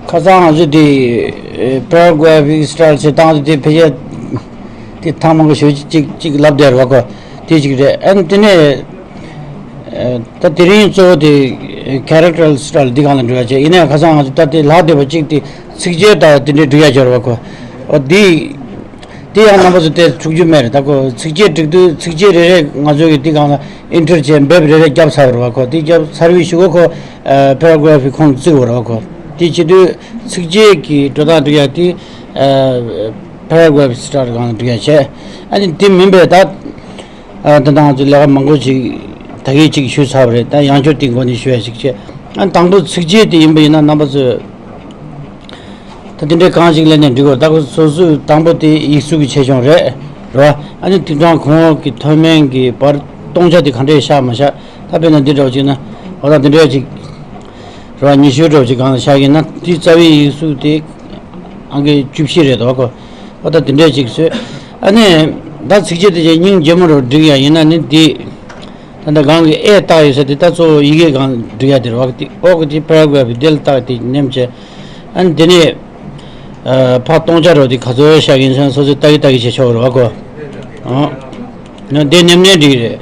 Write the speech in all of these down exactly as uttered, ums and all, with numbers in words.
ཁ་སང་ང་ཚོས་དེ་paragraphic style ཟེར་སྟངས་དེ་ཕལ་ཆེར་དེ་ཐེངས་མང་པོ་ཞེ་གཅིག་གཅིག་ལབ་བསྡད་རེད་བ་ཁོ། དེ་གཅིག་རེད། ཨ་ནི་དེ་ནས་ད་དེ་རིང་གཙོ་བོ་དེ་character style འདི་སྒང་ལ་འགྲོ་ཡ་བྱས། ཡིན་ནའི་ཁ་སང་ང་ཚོ་ད་དེ་ལྷག་བསྡད་པ་གཅིག་དེ་ཚིགས་བཅད་ལྟར་དེ་འདྲའི་འབྲི་ཡ་སྦྱོར་བ་ཁོ། འོ་འདི་དེ་ཡང་རྣམ་པ་ཚོ་དེ་འཁྲུག་རྒྱུ་མེད་རེད། ད་ཁོ་ཚིགས་བཅད་འབྲི་དུས་ཚིགས་བཅད་རེ་རེ་ང་ཚོ་གི་དེ་སྒང་ལ་enter བྱས་འབེབས་རེ་རེ་བརྒྱབ་ཚར་བ་རེད་བ་ཁོ། དེ་བརྒྱབ་ཚར་བའི་གཞུག་གུ་ཁོ་paragraph གི་ཁོངས་བརྩི་བ་རེད་བ་ཁོ། དེ་བྱེད་དུས་ཚིགས་བཅད་ཀྱི་འགྲོ་སྟངས་འབྲི་ཡ་དེ་paragraph style སྒང་ལ་འབྲི་ཡ་བྱས། ཨ་ནི་དེ་མིན་པའི་ད། ཨ། ད་ལྟ་ང་ཚོས་ལས་ཀ་མང་པོ་ཅིག་ད་གིན་ཅིག་ཞུས་ཚར་བ་རེད། ད་ཡང་བསྐྱར་དེའི་སྒོ་ནས་ཞུ་ཡ་ཞིག་བྱས། ཨ། དང་པོ་ཚིགས་བཅད་དེ་ཡིན་པ་ཡིན་ན་རྣམ་པ་ཚོས་ད་དེ་འདྲའི་གང་ཞིག་ལེན་ནས་འབྲི་དགོས། ད་ཁོ་སོ་སོའི་དང་པོ་དེ་ཡིག་གཟུགས་ཀྱི་ཆེ་ཆུང་རེད། རེད་བ། ཨ་ནི་དེ་དང་གོང་འོག་གི་མཐོ་དམན་གྱི་བར་སྟོང་ཆ་དེ་ག་འདྲས་བཞག་མ་བཞག་ད་དཔེར་ན་འདི་འདྲ་བོ་ཅིག་ན། འོ་ད་འདི་འདྲ་ཅིག་རེད་བ། ཉི་ཤུ་འདྲ་བོ་ཅིག་སྒང་ལ་བཞག་གི་ན་དེའི་རྩ་བའི་ཡིག་གཟུགས་དེ་ཨང་ཀི་བཅུ་བཞི་རེད་དོ་ཁོ། འོ་ད་དེ་འདྲས་ཅིག་བཟོས། ཨ་ནི་ད་ཚིགས་བཅད་དེ་ཅིག་སྙིང་རྗེ་མོ་རུ་འབྲི་གི་ཡ་ཡིན་ན་ནི་འདི། ད་ལྟ་སྒང་གི་ཨེ་བཏགས་ཡོད་ས་དེ་ད་གཙོ་བོ་ཡི་གེ་སྒང་འབྲི་ཡ་དེ་རེད་བ། དེ་འོག་གི་དེ་paragraph དེ་ལ་བཏགས་དེ་ནེམ་བྱས། ཨ་ནི་དེ་ནས་ཨ། ཕར་སྟོང་ཆ་རུ་དེ་ག་ཚོད་བཞག་གི་ཡིན་ཟེར་ན་སོ་སོས་ལྟ་གི་ལྟ་གི་བྱས་ཆོག་རེད་བ་ཁོ། ཨོ། ཡང་དེ་ནེམ་ནེམ་འབྲི་གི་རེད།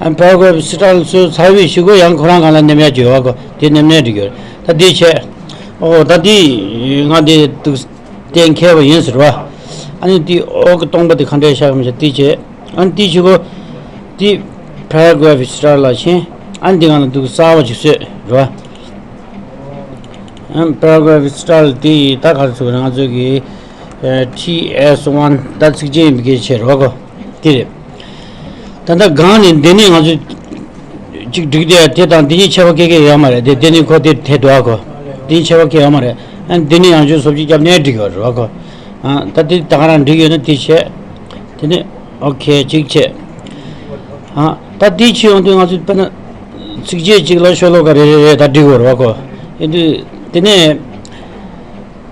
ཨ། paragraph style བཟོས་ཚར་བའི་གཞུག་གུ་ཡང་ཁོ་རང་སྒང་ལ་ནེམ་ཡ་བྱོས་བ་ཁོ། དེ་ནེམ་ནེམ་འབྲི་གི་རེད། ད་དེ་བྱས། ཨོ་ད་དེ་ང་དེ་འདུག་གཏན་འཁེལ་བ་ཡིན་ཟེར་བ། ཨ་ནི་དེ་འོག་གི་སྟོང་པ་དེ་ག་འདྲས་བཞག་གམ་བྱས་དེ་བྱས། ཨ་ནི་དེའི་གཞུག་གུ་དེ་paragraph style ལ་ཕྱིན། ཨ་ནི་དེ་སྒང་ལ་འདུག་གསར་པ་ཅིག་བཟོས་རེད་བ། ཨ་ནི་paragraph style དེ་ད་ག་རེ་ཟེར་དགོས་རེད། ང་ཚོ་གི་ཨ། ཐི་ཨེས་ཝན་ད་ཚིགས་བཅད་ཡིན་པའི་སྐད་ཆ་བྱས་རེད་བ་ཁོ། དེ་རེད། ད་ལྟ་སྒང་ནས་འདི་ནས་ང་ཚོས་ཅིག་བསྒྲིགས་ཏེ་དེ་དང་འདི་གཉིས་ཁྱད་པར་སྐད་སྐད་ཡོད་མ་རེད་དེ། འདི་ནས་ཁོ་དེ་དེ་འདུག་ཨ་ཁོ། འདི་གཉིས་ཁྱད་པར་སྐད་ཡོད་མ་རེད། ཨ། འདི་ནས་ཡང་བསྐྱར་བཟོ་བཅོས་བརྒྱབ་ནས་བསྒྲིགས་ཡོད་རེད་བ་ཁོ། ཨ། ད་འདི་ད་ག་རང་བསྒྲིགས་ཡོད་ན་འདི་བྱས། དེ་ནས་ཨོ་ཁེ་གཅིག་བྱས། ཨ། ད་འདི་ཕྱིར་ཡོང་དུས་ང་ཚོས་དཔེར་ན་ཚིགས་བཅད་གཅིག་ལ་ཤོ་ལོ་ཀ་རེ་རེ་རེ་ད་བསྒྲིགས་ཡོད་རེད་བ་ཁོ། ཡིན་དུས་དེ་ནས།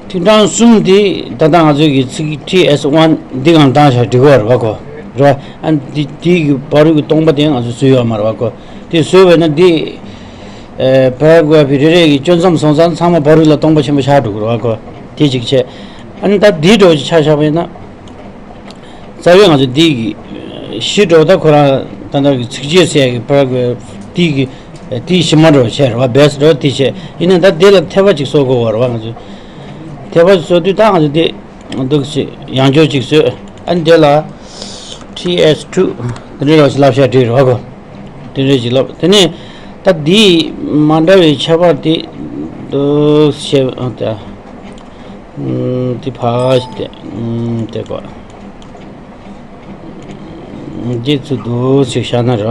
ཐིག་གྲངས་གསུམ་དེ་ད་ལྟ་ང་ཚོའི་གི་ཚིག་ཐི་ཨེས་ཝན་འདི་གང་བཏང་བྱས་འབྲི་དགོས་རེད་བ་ཁོ། རེད་བ། ཨ་འདི་དེའི་གི་བར་དུ་གི་སྟོང་པ་དེ་ང་ཚོས་བཟོས་ཡོད་མ་རེད་བ་ཁོ། དེ་བཟོས་པས་ན་འདི་ཨེ་པེ་ར་གྷ་རཕ་རེ་རེ་གི་གཅོད་མཚམས་སོང་ཙང་ཚང་མ་བར་དུ་ལ་སྟོང་པ་ཆེན་པོ་ཆགས་འགྲོ་གི་རེད་བ་ཁོ། དེ་གཅིག་བྱས། ཨ་ནི་ད་འདི་འདྲ་བོ་ཅིག་ཆ་བཞག་པ་ཡིན་ན། རྩ་བའི་ང་ཚོ་འདི་གི་གཞི་འདྲ་བོ་ད་ཁོ་རང་ད་ལྟ་གི་ཚིགས་བཅད་ཟེར་ཡ་གི་པེ་ར་གྷ་རཕ་འདི་གི་དེའི་གཞི་མ་འདྲ་བོ་བྱས་རེད་བ། བེ་སི་འདྲ་བོ་དེ་བྱས། ཡིན་ནའི་ད་དེ་ལ་ཐེབས་པ་ཅིག་བཟོ་དགོས་པ་རེད་བ་ང་ཚོས། དེ་བ་བཟོ་དུས་ད་ང་ཚོ་དེ་འདུག་སེ་ཡང་བསྐྱར་ཅིག་བཟོས། ཨ་ནི་དེ་ལ་ཐི་ཨེས་ཊུ་དེ་འདྲའི་ལབ་ཞིག་ལབ་བྱས་བྲིས་རེད་བ་ཁོ། དེ་འདྲའི་ཅིག་ལབ། དེ་ནས་ད་འདི་མ་འདྲ་བའི་ཁྱད་པར་དེ་འདུག་སེ་ཨ་ད་ཨམ་དེ་ཕར་ཞིག་དེ་ཨམ་དེ་གོ། འདི་ཚུར་འདུག་ཅིག་བཞག་ན་རེད་བ།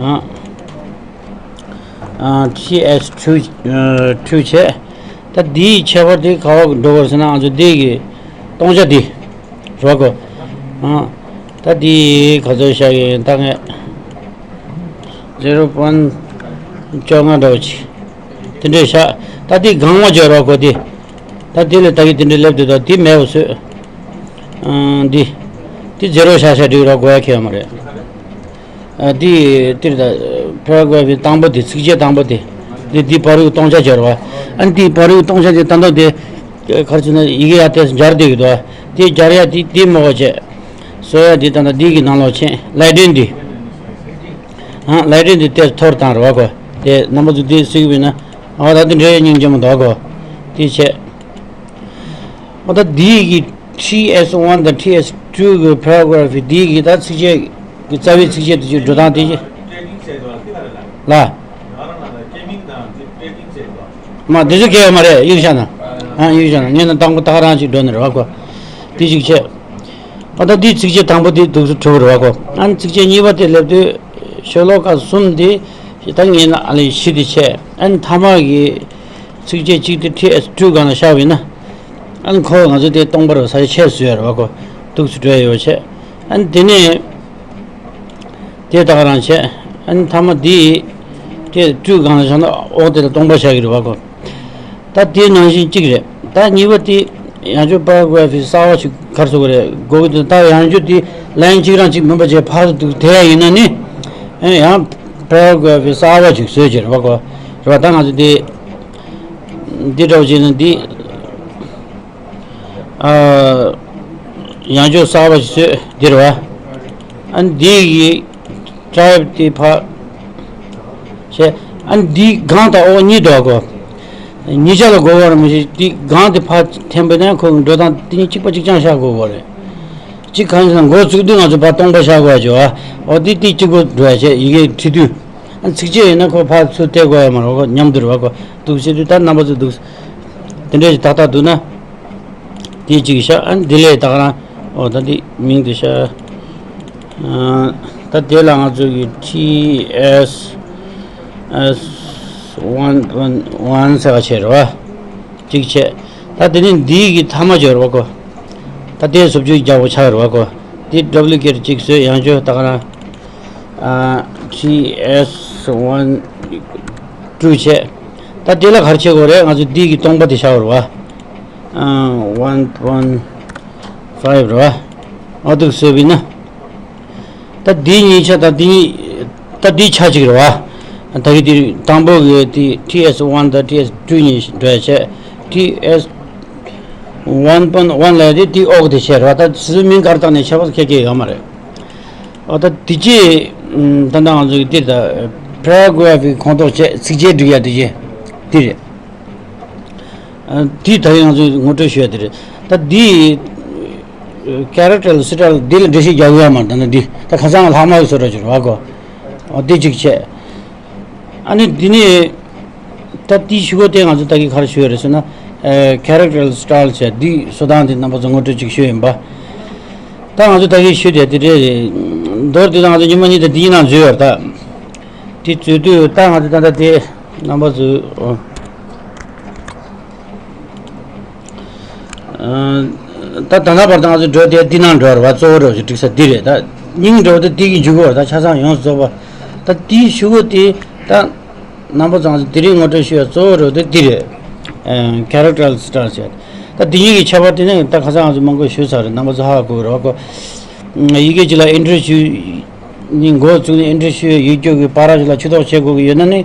ཨ། ཨ། ཐི་ཨེས་ཊུ་ཨ་ཊུ་བྱས། ད་འདིའི་ཁྱད་པར་དེ་ག་པར་འགྲོ་དགོས་ཟེར་ན་ང་ཚོ་འདི་གི་སྟོང་ཆ་འདི་རེད་གོ། ཨ། ད་འདི་ག་ཚོད་བཞག་གི་ཡིན་ད་ངས། ཛི་རོ་པོའིན་བཅོ་ལྔ་འདྲ་བོ་ཅིག་དེ་འདྲས་བཞག་ད་འདི་སྒང་མ་བརྗོད་རོགས་གོ་འདི། ད་འདི་ལ་ད་གི་དེ་འདྲས་སླེབས་འདུག་ད་འདི་མེད་པ་བཟོས། ཨ། འདི། འདི་ཛི་རོ་བཞག་བཞག་འགྲིག་རོགས་གོ་ཡ་ཁྱད་མ་རེད། ཨ། འདི་འདིར་ད་པེ་ར་གྷ་རཕ་གི་དང་པོ་དེ་ཚིགས་བཅད་དང་པོ་དེ། འདི་འདི་བར་དུ་སྟོང་ཆ་སྦྱར་བ། ཨ་འདི་བར་དུ་སྟོང་ཆ་དེ་ད་ལྟ་དེ་ག་རེ་ཟེར་ན་ཡི་གེ་ཡར་ཏོག་ཙམ་སྦྱར་བསྡད་ཀྱི་འདུག་དེ་སྦྱར་ཡ་དེ་དེ་མོ་གོ་བྱས། བཟོ་ཡ་དེ་ད་ལྟ་འདི་གི་ནང་ལོགས་ཕྱིན་ལའི་ཊིང་འདི། ཨ་ལའི་ཊིང་འདི་ཏོག་ཙམ་མཐོ་རུ་བཏང་རེད་བ་གོ། དེ་རྣམ་པ་ཚོ་འདི་གཟིགས་པ་ཡིན་ན་ཨ་ད་འདི་འདྲའི་སྙིང་རྗེ་མོ་འདུག་གོ། དེ་བྱས། ཨ་ད་འདི་གི་ཐི་ཨེས་ཝན་དང་ཐི་ཨེས་ཊུ་གི་པེ་ར་གྷ་རཕ་འདི་གི་ད་ཚིགས་བཅད་ཀྱི་རྩ་བའི་ཚིགས་བཅད་དེ་ཚོའི་འགྲོ་སྟངས་དེ་ཅི། ལ། མ་དེ་ཚོ་གལ་ཡོད་མ་རེད། གཡུག་བཞག་ན། ཨ་གཡུག་བཞག་ན་ངས་ན་དང་པོ་ད་ག་རང་ཅིག་འགྲོ་ནི་རེད་བ་གོ། དེ་ཅིག་བྱས། ཨ་ད་འདི་ཚིགས་བཅད་དང་པོ་དེ་འདུག་སེ་གྲུབ་རེད་བ་གོ། ཨ་ནི་ཚིགས་བཅད་གཉིས་པ་དེ་སླེབས་དུས་ཤོ་ལོ་ཀ་གསུམ་དེ་ད་ངས་ན་ཨ་ལས་བཞི་དེ་བྱས། ཨ་ནི་མཐའ་མ་གི་ཚིགས་བཅད་གཅིག་དེ་ཐི་ཨེས་ཊུ་སྒང་ལ་བཞག་པ་ཡིན་ན། ཨ་ནི་ཁོ་ང་ཚོ་དེ་སྟོང་པ་རུ་ས་ཆ་ཆེར་བཟོས་ཡོད་རེད་བ་གོ། འདུག་སེ་འགྲོ་ཡ་ཡོད་བྱས། ཨ་ནི་དེ་ནས་དེ་ད་ག་རང་བྱས། ཨ་ནི་མཐའ་མ་དེ་ཐི་ཨེས་ཊུ་སྒང་ལ་བཞག་ན་འོག་དེ་ལ་སྟོང་པ་བཞག་གི་རེད་བ་གོ། ད་དེ་ནང་བཞིན་གཅིག་རེད། ད་གཉིས་པ་དེ་ཡང་བསྐྱར་པེ་ར་གྷ་རཕ་གི་གསར་པ་ཞིག་ག་རེ་ཟེར་དགོས་རེད། དགོས་ཀྱི་འདུག་ད་ཡང་བསྐྱར་དེ་ལའིན་གཅིག་རང་གཅིག་མིན་པ་བྱས་ཕར་འདུག་དེ་ཡང་ཡིན་ན་ནི། ཨེ་ཡང་པེ་ར་གྷ་རཕ་གི་གསར་པ་ཞིག་བཟོས་བྱས་རེད་བ་གོ། རེད་བ། ད་ང་ཚོ་དེ་ འདི་འདྲ་བོ་བྱས་ན་འདི། ཨ། ཡང་བསྐྱར་གསར་པ་ཞིག་བཟོས་འདི་རེད་བ། ཨ་འདི་ཡི་ཊའིབ་དེ་ཕར་བྱས། ཨ་འདི་སྒང་དང་འོག་གཉིས་འདུག་གོ། གཉིས་ཆ་ལ་དགོས་པ་རེད་མ་གཞི་འདི་སྒང་དེ་ཕར་འཐེན་པ་ན་ཁོ་འགྲོ་སྟངས་དེ་གཉིས་གཅིག་པ་གཅིག་རྐྱང་བཞག་དགོས་པ་རེད། གཅིག་གང་ཡིན་ཟེར་ན་འགོ་བཙུགས་དུས་ང་ཚོ་ཕར་སྟོང་པ་བཞག་དགོས་ཡ་ཅིག་ཡོད་བ། འོ་འདི་འདི་གཅིག་པོ་འགྲོ་ཡ་བྱས་ཡི་གེ་བྲིས་དུས། ཨ་ཚིགས་བཅད་ཡིན་ན་ཁོ་ཕར་ཚུར་བལྟས་དགོས་ཡ་མ་རེད་ཁོ་མཉམ་དུ་རེད་བ་ཁོ། འདུག་ཟེར་དུས་ད་རྣམ་པ་ཚོ་འདུག་དེ་འདྲ་ཞིག་ཏག་ཏག་འདུག་ན། དེ་གཅིག་ཤག་ཨ་འདི་ལས་ད་ག་རང་། འོ་ད་འདི་མིང་དེ་ཤག་ཨ་ད་དེ་ལ་ང་ཚོ་གི་ཊི་ཨེས་ཨེས་ཝན་ཝན་ཟེར་བ་བྱས་རེད་བ། གཅིག་བྱས། ད་དེ་ནི་འདིའི་གི་མཐའ་མ་སྦྱོར་བ་གོ། ད་དེ་བཟོ་བཅོས་རྒྱག་པ་ཆགས་རེད་བ་གོ། དེ་ཌབ་ལུ་ཀེ་ཊི་གཅིག་བཟོས་ཡང་བསྐྱར་ད་ག་རང་། ཨ་ཊི་ཨེས་ཝན་ཊུ་བྱས། ད་དེ་ལ་ག་རེ་བྱེད་དགོས་རེད། ང་ཚོ་འདི་གི་སྟོང་པ་དེ་བཞག་རེད་བ། ཨ་ཝན་ཝན་ཕའིབ་རེད་བ། ཨ་འདུག་བཟོས་པ་ཡིན་ན། ད་འདི་གཉིས་ཆ་དང་འདི་གཉིས། ད་འདི་ཆ་གཅིག་རེད་བ། ད་གི་འདི་དང་པོ་གི་དེ་ཊི་ཨེས་ཝན་དང་ཊི་ཨེས་ཊུ་གཉིས་འདྲ་བྱས། ཊི་ཨེས་ཝན་པོ་ཝན་ལབ་དེ་དེ་འོག་དེ་བྱས་རེད་བ། ད་སོ་སོའི་མིང་ག་རེ་བཏགས་ནས་ཁྱད་པར་ཁྱད་ཁྱད་ཡོད་མ་རེད། འོ་ད་འདི་ཅི། ད་ལྟ་ང་ཚོ་གི་འདི་ད་པེ་ར་གྷ་ར་ཕིའི་ཁོངས་གཏོགས་བྱས་ཚིགས་བཅད་སྒྲིག་ཡ་འདི་ཅི། འདི་རེད། ཨ་འདི་ད་རིང་ང་ཚོས་ངོ་སྤྲོད་ཞུ་ཡ་དེ་རེད། ད་འདི་ཀེ་རེག་ཊར་སི་ཊལ་འདི་ལ་འགྲེལ་བཤད་རྒྱག་དགོས་ཡ་མ་རེད། ད་ནི་འདི་ད་ཁ་སང་ལྷག་མ་གི་བཟོ་འདྲ་ཅིག་རེད་བ་གོ། འོ་འདི་གཅིག་བྱས། ཨ་ནི་འདི་ནི་ད་འདི་ཞུ་གོ་དེ་ང་ཚོ་ད་གི་ག་རེ་ཞུ་ཡ་རེད་ཟེར་ན། ཨ་ཀེ་རེག་ཊར་སི་ཊལ་བྱས་འདི་བཟོ་སྟངས་འདི་རྣམ་པ་ཚོ་ངོ་སྤྲོད་ཅིག་ཞུ་ཡ་ཡིན་པ། ད་ང་ཚོ་ད་གི་ཞུ་དེ་དེ་རེད། མདོར་བསྡུས་ན་ང་ཚོ་ཉི་མ་གཉིས་ད་འདིའི་ནང་འཛུལ་ཡོད་རེད་ད། དེ་བརྗོད་དུས་ད་ང་ཚོ་ད་ལྟ་དེ་རྣམ་པ་ཚོས། ད་ད་ལྟ་བར་དུ་ང་ཚོ་འགྲོ་དེ་འདི་ནང་འགྲོ་བར་བ་གཙོ་བོ་འགྲོ་ཞིག་འགྲིག་ས་འདི་རེད། ད་སྙིང་འགྲོ་དེ་འདི་གི་འཇུག་གོ། ད་ཆ་ཚང་ཡོངས་སུ་རྫོགས་པ། ད་འདི་ཞུ་གོ་དེ་ད་རྣམ་པ་ཚོ་ང་ཚོ་དེ་རིང་ངོ་སྤྲོད་ཞུ་བའི་གཙོ་བོ་འགྲོ་དེ་འདི་རེད། ཀེ་རེག་ཊར་སི་ཊལ་ཟེར། ད་འདི་གཉིས་ཀྱི་ཁྱད་པར་དེ་ནི་ད་ཁ་སང་ང་ཚོ་མང་པོ་ཞུས་ཚར་རེད། རྣམ་པ་ཚོ་ཧ་གོ་གི་རེད་བ་གོ། ཡི་གེ་གཅིག་ལ་ཨིན་ཊྲོ་ཞུ། ནི་འགོ་བཙུགས་ནས་ཨིན་ཊྲོ་ཞུ་ཡོད་རྒྱུ་གི་པ་ར་ཞིག་ལ་ཕྱི་ཐོག་བྱེད་དགོས་ཀྱི་ཡོད་ན་ནི་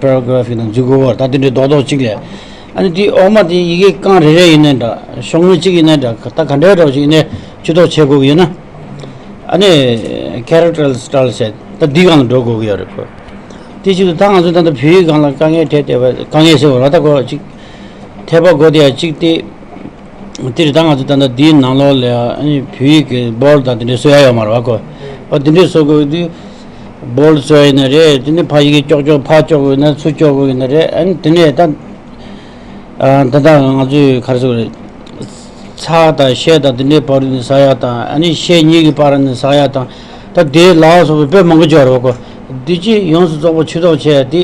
པེ་ར་གྷ་ར་ཕི་དང་འཛུལ་དགོས་པར་ད་དེ་འདྲའི་རྡོག་རྡོག་གཅིག་ལས། ཨ་ནི་དེའི་འོག་མ་དེ་ཡི་གེ་རྐང་རེ་རེ་ཡིན་ནའི་འདྲ་ཤོག་ངོས་གཅིག་ཡིན་ནའི་འདྲ་ད་ག་འདྲའི་འདྲ་བོ་ཞིག་ཡིན་ནའི་ཕྱི་ཐོག་བྱེད་དགོས་ཀྱི་ཡོད་ན། ཨ་ནི་ཀེ་རེག་ཊར་སི་ཊལ་ཟེར་ད་འདི་སྒང་ལ་འགྲོ་དགོས་ཀྱི་ཡོད་རེད་ཁོ། དེ་བཞིན་དུ་ད་ང་ཚོ་ད་ལྟ་བོད་ཡིག་སྒང་ལ་དཀའ་ངལ་འཕྲད་བསྡད་པ་དཀའ་ངལ་ཟེར་བ་ར་ད་གོ་གཅིག་འཐད་པ་དགོས་དེ་ཡ་གཅིག་སྟེ། དེ་རེད། ད་ང་ཚོ་ད་ལྟ་འདིའི་ནང་ལོགས་ལ་ཨ་ནི་བོད་ཡིག་གི་བྷོལ་ཌི་དང་དེ་འདྲའི་བཟོ་ཡ་ཡོད་མ་རེད་བ་གོ། ཨ་དེ་འདྲའི་བཟོ་དགོས་དུས་བྷོལ་ཌི་བཟོ་ཡ་ཡིན་ན་རེད། དེ་ནི་ཕ་ཡི་གེ་ཀྱོག་ཀྱོག་ཕ་ཀྱོག་དགོས་ཡིན་ན་ཚུར་ཀྱོག་དགོས་ཡིན་ན་རེད། ཨ་ནི་དེ་ནས་ད་ཨ་ད་ལྟ་ང་ཚོས་ག་རེ་ཟེར་དགོས་རེད། ཚ་དང་ཤ་དང་དེ་འདྲའི་བར་ནས་ཟ་ཡ་དང་ཨ་ནི་ཤ་གཉིས་ཀྱི་བར་ནས་ཟ་ཡ་དང་ད་དེ་ལ་སོགས་པའི་དཔེ་མང་པོ་ཅིག་ཡོད་རེད་བ་གོ། འདི་ཅི་ཡོངས་སུ་རྫོགས་པ་ཕྱི་ཐོག་བྱས་ཡ་དེ་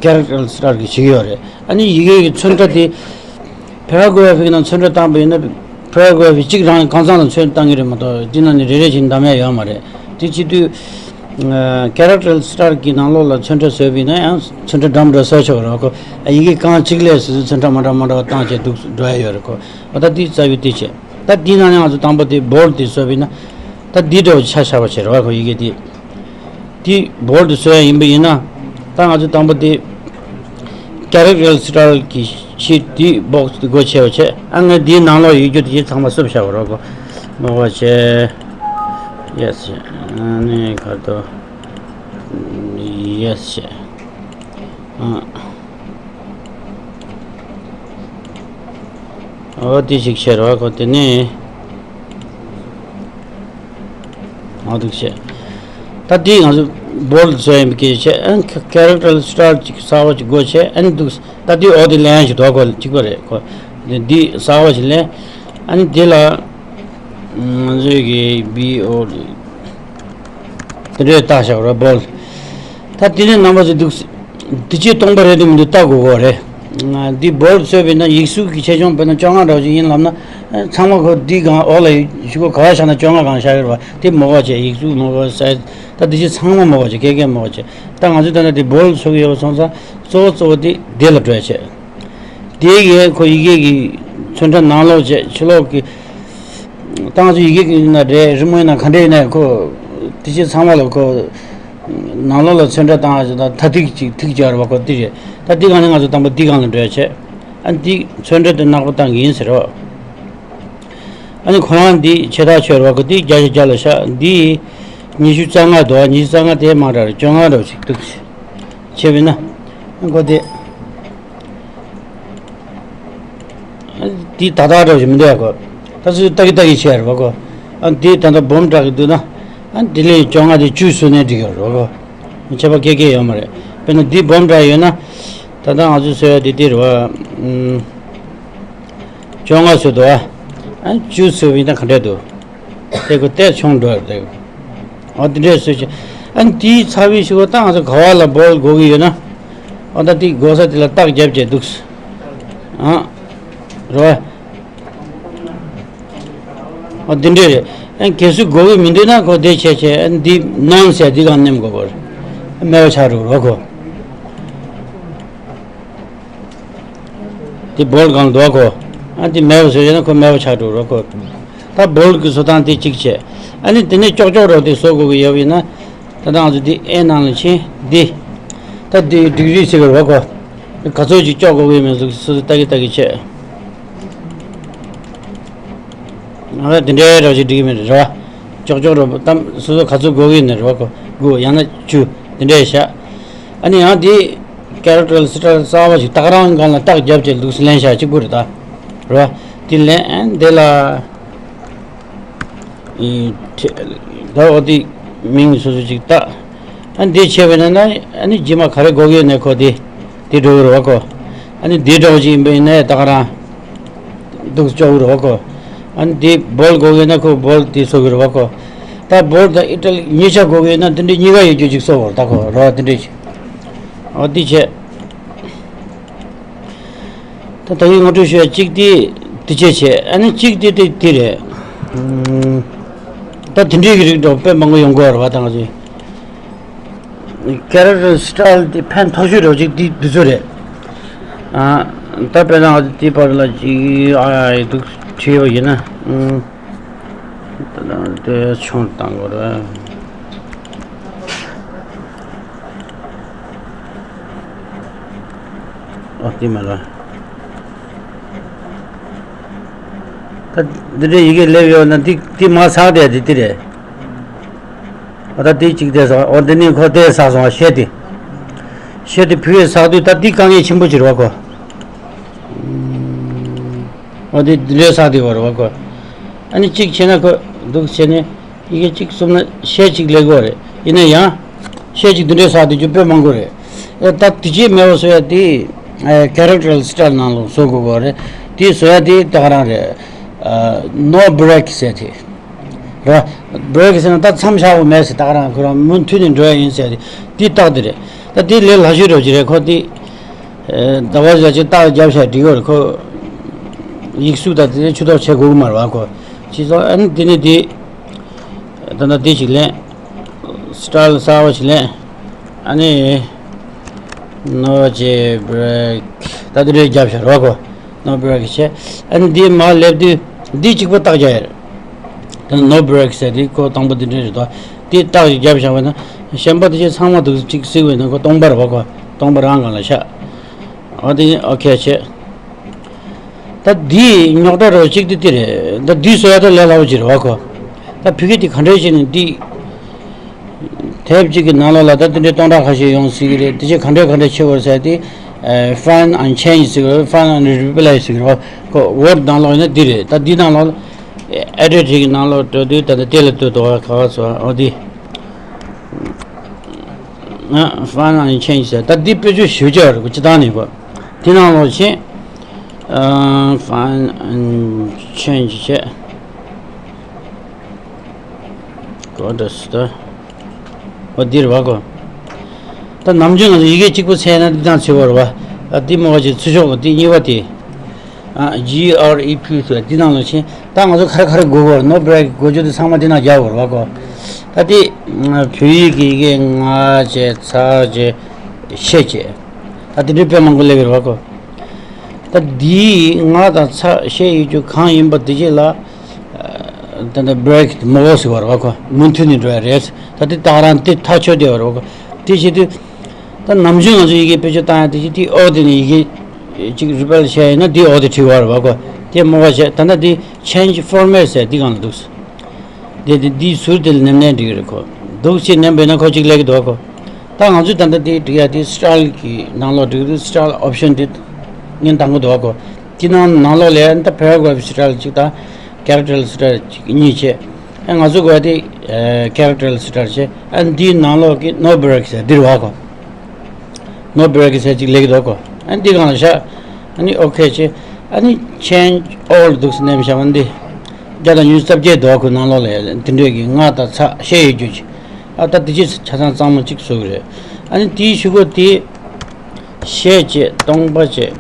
ཀེ་རེག་ཊར་སི་ཊལ་གྱིས་བྱེད་ཀྱི་ཡོད་རེད། ཨ་ནི་ཡི་གེ་གི་ཚོན་ཁྲ་དེ་པེ་ར་གྷ་ར་ཕི་ནང་ཚོན་ཁྲ་བཏང་པ་ཡིན་ན་པེ་ར་གྷ་ར་ཕི་གཅིག་རང་གང་ཚང་ལ་ཚོན་བཏང་གི་རེད་མ་གཏོགས་དེ་ནང་ནས་རེ་རེ་བཞིན་བདམས་ཡ་ཡོད་མ་རེད། དེ་བྱེད་དུས་ཀེ་རེག་ཊར་སི་ཊལ་གྱི་ནང་ལོགས་ལ་ཚོན་ཁྲ་བཟོས་པ་ཡིན་ན་ཡང་ཚོན་ཁྲ་འགྲམ་འགྲོ་བཟོ་ཆོག་རེད་ཁོ། ཡི་གེ་རྐང་གཅིག་ལས་སོ་སོའི་ཚོན་ཁྲ་མ་འདྲ་མ་འདྲ་བ་བཏང་བྱས་འདུག་འགྲོ་ཡ་ཡོད་རེད་ཁོ། འོ་ད་དེ་རྩ་བའི་དེ་བྱས་ད་དེའི་ནང་ནས་ང་ཚོ་དང་པོ་དེ་བྷོལ་ཌི་དེ་བཟོས་པ་ཡིན་ན་ད་འདི་འདྲ་བོ་ཆ་བཞག་པ་བྱས་རེད་བ་ཁོ་ཡི་གེ་དེ། དེ་བྷོལ་ཌི་བཟོ་ཡ་ཡིན་པ་ཡིན་ན། ད་ང་ཚོ་དང་པོ་དེ་ཀེ་རེག་ཊར་སི་ཊལ་གྱི་ཤིཊ་དེ་བྷོག་སི་དེ་སྒོ་ཕྱེ་བ་བྱས། ཨ་ང་དེའི་ནང་ལོགས་ཡོད་རྒྱུ་དེ་ཚང་མ་བསུབ་བཞག་པ་རོགས་གོ། མོ་བ་བྱས། ཡེ་སི་བྱས། ཨ་ནི་ཁ་ཏོ། ཡེ་སི་བྱས། ཨ། འོ་དེ་ཞིག་བྱས་རོགས་གོ། དེ་ནས། འོ་འདུག་བྱས། ད་དེ་ང་ཚོ་བྷོལ་ཌི་བཟོ་ཡིན་པའི་སྐད་ཆ་བྱས། ཨ་ནི་ཀེ་རེག་ཊར་སི་ཊལ་ཅིག་གསར་པ་ཅིག་སྒོ་ཕྱེ། ཨ་ནི་འདུག་ད་དེ་འོ་དེ་ལེན་ཡ་ཞིག་འདུག་གོ། གཅིག་པ་རེད་གོ། དེ་འདི་གསར་པ་ཞིག་ལེན། ཨ་ནི་དེ་ལ་ང་ཚོས་ཀྱི་བྷི་ཨོ་ཌི་དེ་འདྲས་བཏགས་བཞག་རོགས་བྷོལ་ཌི། ད་དེ་ནས་རྣམ་པ་ཚོ་འདུག་དེ་ཅི་སྟོང་པ་རེད་དམ་མི་འདུག་ལྟ་དགོས་གོ་རེད། འདི་བྷོལ་ཌི་བཟོས་པས་ན་ཡིག་གཟུགས་ཀྱི་ཆེ་ཆུང་དཔེར་ན་བཅོ་ལྔ་འདྲ་བོ་ཞིག་ཡིན་ལབ་ན། ཚང་མ་ཁོ་འདི་སྒང་འོག་ལ་ཡོད་ཤི་ཁོ་ག་བ་བཞག་ན་བཅོ་ལྔ་སྒང་བཞག་ཡོད་རེད་བ། དེ་མོ་གོ་བྱས། ཡིག་གཟུགས་མོ་གོ་སའི་ཛི་ད་འདི་ཅི་ཚང་མ་མོ་གོ་བྱས། སྐད་སྐད་མོ་གོ་བྱས། ད་ང་ཚོས་ད་ལྟ་འདི་བྷོལ་ཌི་བཟོ་གི་ཡོད་པ་སོང་ཙང་གཙོ་བོ་གཙོ་བོ་དེ་དེ་ལ་འགྲོ་ཡ་བྱས། དེ་གས་ཁོ་ཡི་གེ་གི་ཚོན་ཁྲ་ནང་ལོགས་བྱས་ཕྱི་ལོགས་ཀྱི། ད་ང་ཚོ་ཡི་གེ་ཡིན་ན་རེད། རི་མོ་ཡིན་ན་ག་འདྲ་ཡིན་ན་ཁོ། དེ་ཕྱི་ཚང་མ་ལ་ཁོ། ནང་ལོགས་ལ་ཚོན་ཁྲ་བཏང་ཡ་ཞིག་དང་ཐ་ཐིག་ཅིག་ཐིག་སྦྱར་བ་ཁོ་དེ་རེད། ད་འདི་སྒང་ནས་ང་ཚོ་དང་པོ་འདི་སྒང་ལ་འགྲོ་ཡ་བྱས། ཨ་འདི་ཚོན་ཁྲ་དེ་ནག་པོ་བཏང་གི་ཡིན་ཟེར་རོ། ཨ་ནི་ཁོ་རང་འདི་ཆེ་ཐག་ཆོད་རོ། ཁོ་འདི་བརྒྱ་ཆ་བརྒྱ་ལ་བཞག་འདི་ཉི་ཤུ་རྩ་ལྔ་འདུག་ཉི་ཤུ་རྩ་ལྔ་དེ་མང་དྲགས་རེད། བཅོ་ལྔ་འདྲ་ཞིག་འདུག་བྱས་པས་ན་ཁོ་དེ། འདི་ཏག་ཏག་འདྲ་ཞིག་མི་འདུག་ཡ་ཁོ། ད་ཚོད་ལྟ་གི་ལྟ་གི་བྱས་རེད་བ་ཁོ། ཨ་འདི་ད་ལྟ་སྦོམ་དྲགས་ཀྱི་འདུག་ན། ཨ་འདི་ལས་བཅོ་ལྔ་དེ་བཅུ་བཟོས་ནས་འགྲིག་ཡོད་རེད་བ་ཁོ། ཁྱད་པར་སྐད་སྐད་ཡོད་མ་རེད། དཔེར་ན་འདི་སྦོམ་དྲགས་ཡོད་ན། ད་ལྟ་ང་ཚོས་བཟོས་ཡ་འདི་འདི་རེད་བ། ཨུམ། བཅོ་ལྔ་བཟོས་འདུག་ཨ། ཨ་བཅུ་བཟོས་པ་ཡིན་ན་ག་འདྲས་འདུག་དེ་ཁོ་ཏོག་ཙམ་ཆུང་འགྲོ་རེད། ཨ་འདི་འདྲས་བཟོས་ཆེ། ཨ་འདིའི་ཚ་བའི་ཤུ་གུ་ད་ང་ཚོ་ག་བ་ལ་སྦོལ་དགོས་ཀྱི་ཡོད་ན། ཨ་ད་འདི་དགོས་ས་དེ་ལ་རྟགས་རྒྱབ་བྱས་འདུག་ཨ་རོ། ཨ་འདི་འདྲས་རེད། ཨ་གལ་སྲིད་དགོས་ཀྱི་མི་འདུག་ན་ཁོ་དེ་བྱས་བྱས་ཨ་འདི་ནོན་ཟེར་འདི་གང་ནེམ་དགོས་པར། མེད་པ་ཆགས་འགྲོ་རོ་ཁོ། དེ་སྦོལ་གང་འདུག་གོ། ཨ་དེ་མེད་པ་བཟོས་ཡོད་ན་ཁོ་མེད་པ་ཆགས་འགྲོ་རོགས་གོ། ད་སྦོལ་གི་བཟོ་སྟངས་དེ་གཅིག་བྱས། ཨ་ནི་དེ་ནས་ཀྱོག་ཀྱོག་རོགས་དེ་བཟོ་དགོས་ཀྱི་ཡོད་པ་ཡིན་ན། ད་ལྟ་ང་ཚོ་དེ་ཨེ་ནང་ལ་ཕྱིན་འདི། ད་དེ་ཌིག་རི་ཟེར་གི་རོགས་གོ། ག་ཚོད་ཅིག་ཀྱོག་དགོས་ཀྱི་མེད་ཟུག་སོ་སོ་ལྟ་གི་ལྟ་གི་བྱས། ང་ལ་དེ་འདྲའི་རོགས་ཅིག་འགྲིག་གི་མེད་རེད་ར། ཀྱོག་ཀྱོག་རོགས་གཏམ་སོ་སོ་ག་ཚོད་དགོས་ཀྱི་ཡིན་ན་རོགས་གོ། དགུ་ཡང་ན་བཅུ་དེ་འདྲའི་བཞག་ཨ་ནི་ཡང་དེ། ཀེ་རེག་ཊར་སི་ཊལ་གསར་པ་ཞིག་ཏག་རང་སྒང་ལ་རྟགས་རྒྱབ་བྱས་ལུགས་སུ་ལེན་བྱ་གཅིག་པུ་རེད་ད། རེད་བ། དེ་ལེན་ཨ་འདི་ལ། ཨི་ད་འོ་དེ་མིང་སོ་སོ་ཅིག་བཏགས། ཨ་འདི་བྱས་པ་ཡིན་ན་ཨ་ནི་རྗེས་མ་ག་རེ་དགོས་ཀྱི་ཡོད་ནས་ཁོ་དེ་དེ་འགྲོ་གི་རེད་བ་ཁོ། ཨ་ནི་འདི་འདྲ་བོ་ཅིག་ཡིན་པ་ཡིན་ན་ཏག་རང་འདུག་ཅོག་གི་རེད་བ་ཁོ། ཨ་ནི་འདི་སྦོལ་དགོས་ཀྱི་ཡོད་ན་ཁོ་སྦོལ་དེ་བཟོ་གི་རེད་བ་ཁོ། ད་སྦོལ་དང་ཨི་ཊ་ལི་གཉིས་ཆ་དགོས་ཀྱི་ཡོད་ན་དེ་འདྲའི་གཉིས་ཀ་ཡོད་རྒྱུ་ཅིག་བཟོ་བར་ད་ཁོ་རེད་བ་དེ་འདྲའི་ཅིག་འོ་དེ་བྱས། ད་ད་ཡིན་ངོ་སྤྲོད་ཞུ་ཡ་གཅིག་དེ་དེ་བྱས་བྱས་ཨ་ནི་གཅིག་དེ་དེ་དེ་རེད། ཨུམ། ད་དེ་འདྲའི་གི་རིགས་འདྲ་དཔེ་མང་པོ་ཡོང་གི་ཡོད་རེད་བ་ད་ང་ཚོའི། ཀེ་རེག་ཊར་སི་ཊལ་དེ་ཕན་ཐོགས་ཤོས་འདྲ་བོ་ཅིག་དེ་འདི་ཚོ་རེད། ཨ། ད་དཔེར་ན་ང་ཚོ་དེའི་བར་ལ་ཅིག་ཨ་ཡ་ཡ་འདུག་བྲིས་པ་ཡིན་ན། ཨུམ། ད་ལྟ་དེ་ཆུང་བཏང་དགོས་རེད། ཨ་དེ་མ་རེད། ད་འདི་འདྲའི་ཡི་གེ་སླེབས་ཡོད་ན་འདི་འདི་མ་ཚགས་དེ་འདི་འདི་རེད། ཨ་ད་འདི་གཅིག་དེ་ཚགས་འོ་འདི་ནི་ཁོ་དེ་ཚགས་སོང་བ་ཤེས་དེ། ཤེས་དེ་ཕུ་ཡེ་ཚགས་དུས་ད་འདི་དཀའ་ངལ་ཆེན་པོ་ཅིག་རེད་བ་ཁོ། འོ་དེ་འདི་འདྲའི་ཚགས་དེ་བ་རེད་བ་ཁོ། ཨ་ནི་གཅིག་བྱས་ན་ཁོ་འདུག་བྱས་ནས། ཡི་གེ་གཅིག་གསུམ་ན་ཤད་གཅིག་ལས་དགོས་རེད། ཡིན་ན་ཡང་། ཤད་གཅིག་འདི་འདྲའི་ས་དེ་རྒྱུ་དཔེ་མང་པོ་རེད། ཨེ་ད་དེ་རྗེས་མེད་པ་བཟོ་ཡ་དེ། ཨེ་ཀེ་རེག་ཊར་སི་ཊལ་ནང་ལ་བཟོ་དགོས་དགོས་རེད། དེ་བཟོ་ཡ་དེ་ད་ག་རང་རེད། ཨ་ནོ་བྷི་རེག་ཟེར་དེ། རེད། བྷི་རེག་ཟེར་ན་ད་མཚམས་བཞག་དགོས་མེད་ཟེར་ད་ག་རང་ཁོ་རང་མུ་མཐུད་ནས་འགྲོ་ཡ་ཡིན་ཟེར་དེ། དེ་རྟགས་དེ་རེད། ད་དེ་ལས་སླ་ཤོས་འགྲོ་གི་རེད་ཁོ་དེ། ཟླ་བ་བཞག་ཅིག་རྟགས་རྒྱབ་བྱས་འགྲིག་གི་རེད་ཁོ། ཡིག་གཟུགས་དང་དེ་ཚོ་ཆུ་ཐོག་བྱེད་དགོས་ཀྱི་མ་རེད་བ་ཁོ། ཅི་སོང་ཨ་ནི་དེ་ནི་དེ། ད་ལྟ་དེ་ཞིག་ལེན། སི་ཊལ་གསར་པ་ཞིག་ལེན། ཨ་ནི། ནོ་ཇེ་བྷི་རེག་ད་དེ་འདྲའི་རྒྱབ་བྱས་རེད་བ་ཁོ། ནོ་བྷི་རེག་བྱས། ཨ་ནི་དེ་མར་སླེབས་དུས་འདི་གཅིག་པོ་རྟགས་རྒྱག་ཡ་རེད། ད་ནོ་བྷི་རེག་ཟེར་དེ་ཁོ་དང་པོ་དེ་འདྲ་རེད་དོ། དེ་རྟགས་ཞིག་བརྒྱབ་བཞག་པ་ན། གཞན་པ་དེ་ཚོ་ཚང་མ་འདུག་གཅིག་གཟིགས་པ་ན་ཁོ་སྟོང་པ་རེད་བ་ཁོ། སྟོང་པ་རང་སྒང་ལ་ཤག་འོ་དེ་ཨོ་ཁེ་བྱས། ད་འདི་རྙོག་དྲ་རོ་གཅིག་དེ་དེ་རེད། ད་འདི་བཟོ་ཡ་ད་ལས་སླ་པོ་ཅིག་རེད་བ་ཁོ། ད་ཕི་གི་དེ་ག་འདྲས་བྱས་ནས་འདི། དེབ་གཅིག་གི་ནང་ལོགས་ལ་ད་དེ་འདྲའི་སྟོང་ཕྲག་ཁ་ཤས་ཡོང་སྲིད་ཀྱི་རེད། དེ་ཚོ་ག་འདྲས་ག་འདྲས་བྱེད་དགོས་ཟེར་དེ། ཨ་ཕའིན་ཨེན་ཆེན་ཇི་ཟེར་གི་རེད། ཕའིན་ཨེན་རི་པི་ལེ་སི་ཟེར་གི་རེད་བ། ཁོ་ཝར་ཌི་ནང་ལོགས་ཡིན་ན་འདི་རེད། ད་འདི་ནང་ལོགས་ལ། ཨེ་ཌིཊ་གི་ནང་ལོགས་འགྲོ་དུས་ད་ལྟ་དེ་ལ་ལྟོས་དོ་ག་བ་སོ་འོ་དེ། ཨ་ཕའིན་ཨེན་ཆེན་ཇི་ཟེར་ད་འདི་དཔེ་བརྗོད་ཞིབ་ཆ་རེད་གོ་སྤྱི་བཏང་ནས་གོ། དེ་ནང་ལོགས་ཕྱིན། ཨ་ཕའིན་ཨེན་ཆེན་ཇི་བྱས། གོ་འདྲ་སི་ད། འོ་འདི་རེད་བ་གོ། ད་ནམ་རྒྱུན་ང་ཚོ་ཡི་གེ་གཅིག་པོ་འཚོལ་ན་འདི་དང་འཚོལ་བ་རེད་བ། ཨ་འདི་མོ་བ་ཅིག་ཚུར་ཤོག་གོ་འདི་གཉིས་པ་དེ། ཨ་ཇི་ཨར་ཨི་ཕི་ཟེར་འདི་ནང་ལ་ཕྱིན། ད་ང་ཚོ་ག་རེ་ག་རེ་དགོས་གོ་རེད། ནོ་བྷི་རེག་དགོས་རྒྱུ་དེ་ཚང་མ་འདི་ནང་རྒྱག་དགོས་རེད་བ་གོ། ད་འདི། བོད་ཡིག་གི་ཡི་གེ་ང་བྱས་ཚ་བྱས་ཤ་བྱས། ད་དེ་འདྲའི་དཔེ་མང་པོ་སླེབས་ཡོད་རེད་བ་གོ། ད་འདིའི་ང་དང་ཚ་ཤ་ཡི་རྒྱུ་གང་ཡིན་པ་དེ་རྗེས་ལ། ད་ལྟ་བྷི་རེག་མོ་ཟེར་བ་རེད་བ་གོ། མུ་མཐུད་ནས་འགྲོ་ཡ་རེད། ད་དེ་ད་ག་རང་དེ་ཐག་ཆོད་བསྡད་པ་རེད་བ་གོ། དེ་བྱེད་དུས། ད་ནམ་རྒྱུན་ང་ཚོ་ཡི་གེ་བེད་སྤྱོད་བཏང་ཡ་དེ་བྱེད་དུས་ཨོ་དེ་ནས་ཡི་གེ་ ཅིག་རི་པེལ་བྱས་ཡིན་ན་འདི་འོག་ཏུ་འཁྲིག་པ་རེད་བ་ཁོ། དེ་མོ་བ་བྱས། ད་ལྟ་འདི་change format ཟེར་འདི་སྒང་ལ་འདུག་དེ་དེ་འདི་ཟུར་དེ་ལ་ནེམ་ནེམ་འགྲིག་རེད་ཁོ། འདུག་སེ་ནེམ་པས་ན་ཁོ་ཅིག་སླེབས་ཀྱི་འདུག་ཁོ། ད་ང་ཚོས་ད་ལྟ་འདི་འགྲིག་ཡ་དེ་style གི་ནང་ལོགས་འགྲིག་འདུག style option དེ་ཉན་དང་གི་འདུག་ཁོ། དེ་ནང་ནང་ལོགས་ལ་ད་paragraph style ཅིག་དང་character style ཅིག་གཉིས་བྱས། ཨ་ང་ཚོ་དགོས་དེ་character style བྱས། ཨ་འདིའི་ནང་ལོགས་ཀྱི་no break ཟེར་འདིར་བ་ཁོ། no break ཟེར་ཅིག་སླེབས་ཀྱི་འདུག་གོ། ཨ་འདི་སྒང་ལ་བཞག་ཨ་ནི་okay བྱས། ཨ་ནི་change all འདུག་སེ་ནེམ་བཞག་པ་འདི། བརྒྱ་དང་ཉི་ཤུ་རྩ་བརྒྱད་འདུག་གོ། ནང་ལོགས་ལ་དེ་འདྲས་ཀྱི་ང་དང་ཚ་ཤེས་ཡོད་རྒྱུ་ཅིག་ཨ་ད་དེ་ཅིག་ཆ་ཚང་གཙང་མ་ཅིག་བཟོ་གི་རེད། ཨ་ནི་དེའི་གཞུག་གུ་དེ་ཤད་བྱས། སྟོང་པ་བྱས།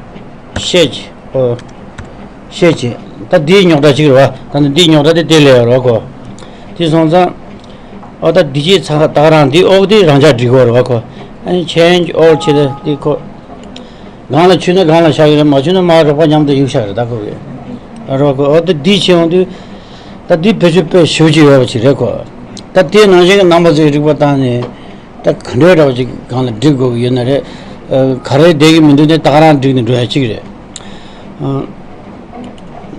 ཤད་བྱས། ཨོ། ཤད་བྱས། ད་འདིའི་རྙོག་དྲ་ཅིག་རེད་བ། ད་ནི་འདིའི་རྙོག་དྲ་དེ་དེ་ལས་ཡོད་རོགས་གོ། དེ་སོང་ཙང་། ཨོ་ད་འདི་ཅིག་ཚ་ད་ག་རང་འདི་ཨོ་དེ་རང་འཇགས་འགྲིག་གོ་རེད་བ་ཁོ། ཨ་ནི་change all བྱས་ཏེ་འདི་ཁོ། སྒང་ལ་ཆུད་ན་སྒང་ལ་བཞག་གི་རེད། མ་ཆུད་ན་མར་རོགས་པ་མཉམ་དུ་གཡུག་བཞག་རེད་ད་ཁོ་གི། རོགས་གོ། ཨོ་ད་འདི་བྱས་ཡོང་དུས། ད་འདི་བེད་སྤྱོད་དཔེ་ཞེ་པོ་ཅིག་ཡོད་པ་ཅིག་རེད་གོ། ད་དེ་ནང་བཞིན་གྱི་རྣམ་པ་ཚོའི་རིག་པ་བཏང་ནས། ད་ག་འདྲའི་འདྲ་བ་ཅིག་སྒང་ལ་སྒྲིག་དགོས་ཀྱི་ཡོད་ན་རེད། ཨ་ག་རེ་བསྡད་ཀྱི་མི་འདུག་ནས་ད་ག་རང་སྒྲིག་ནས་འགྲོ་ཡ་ཅིག་རེད།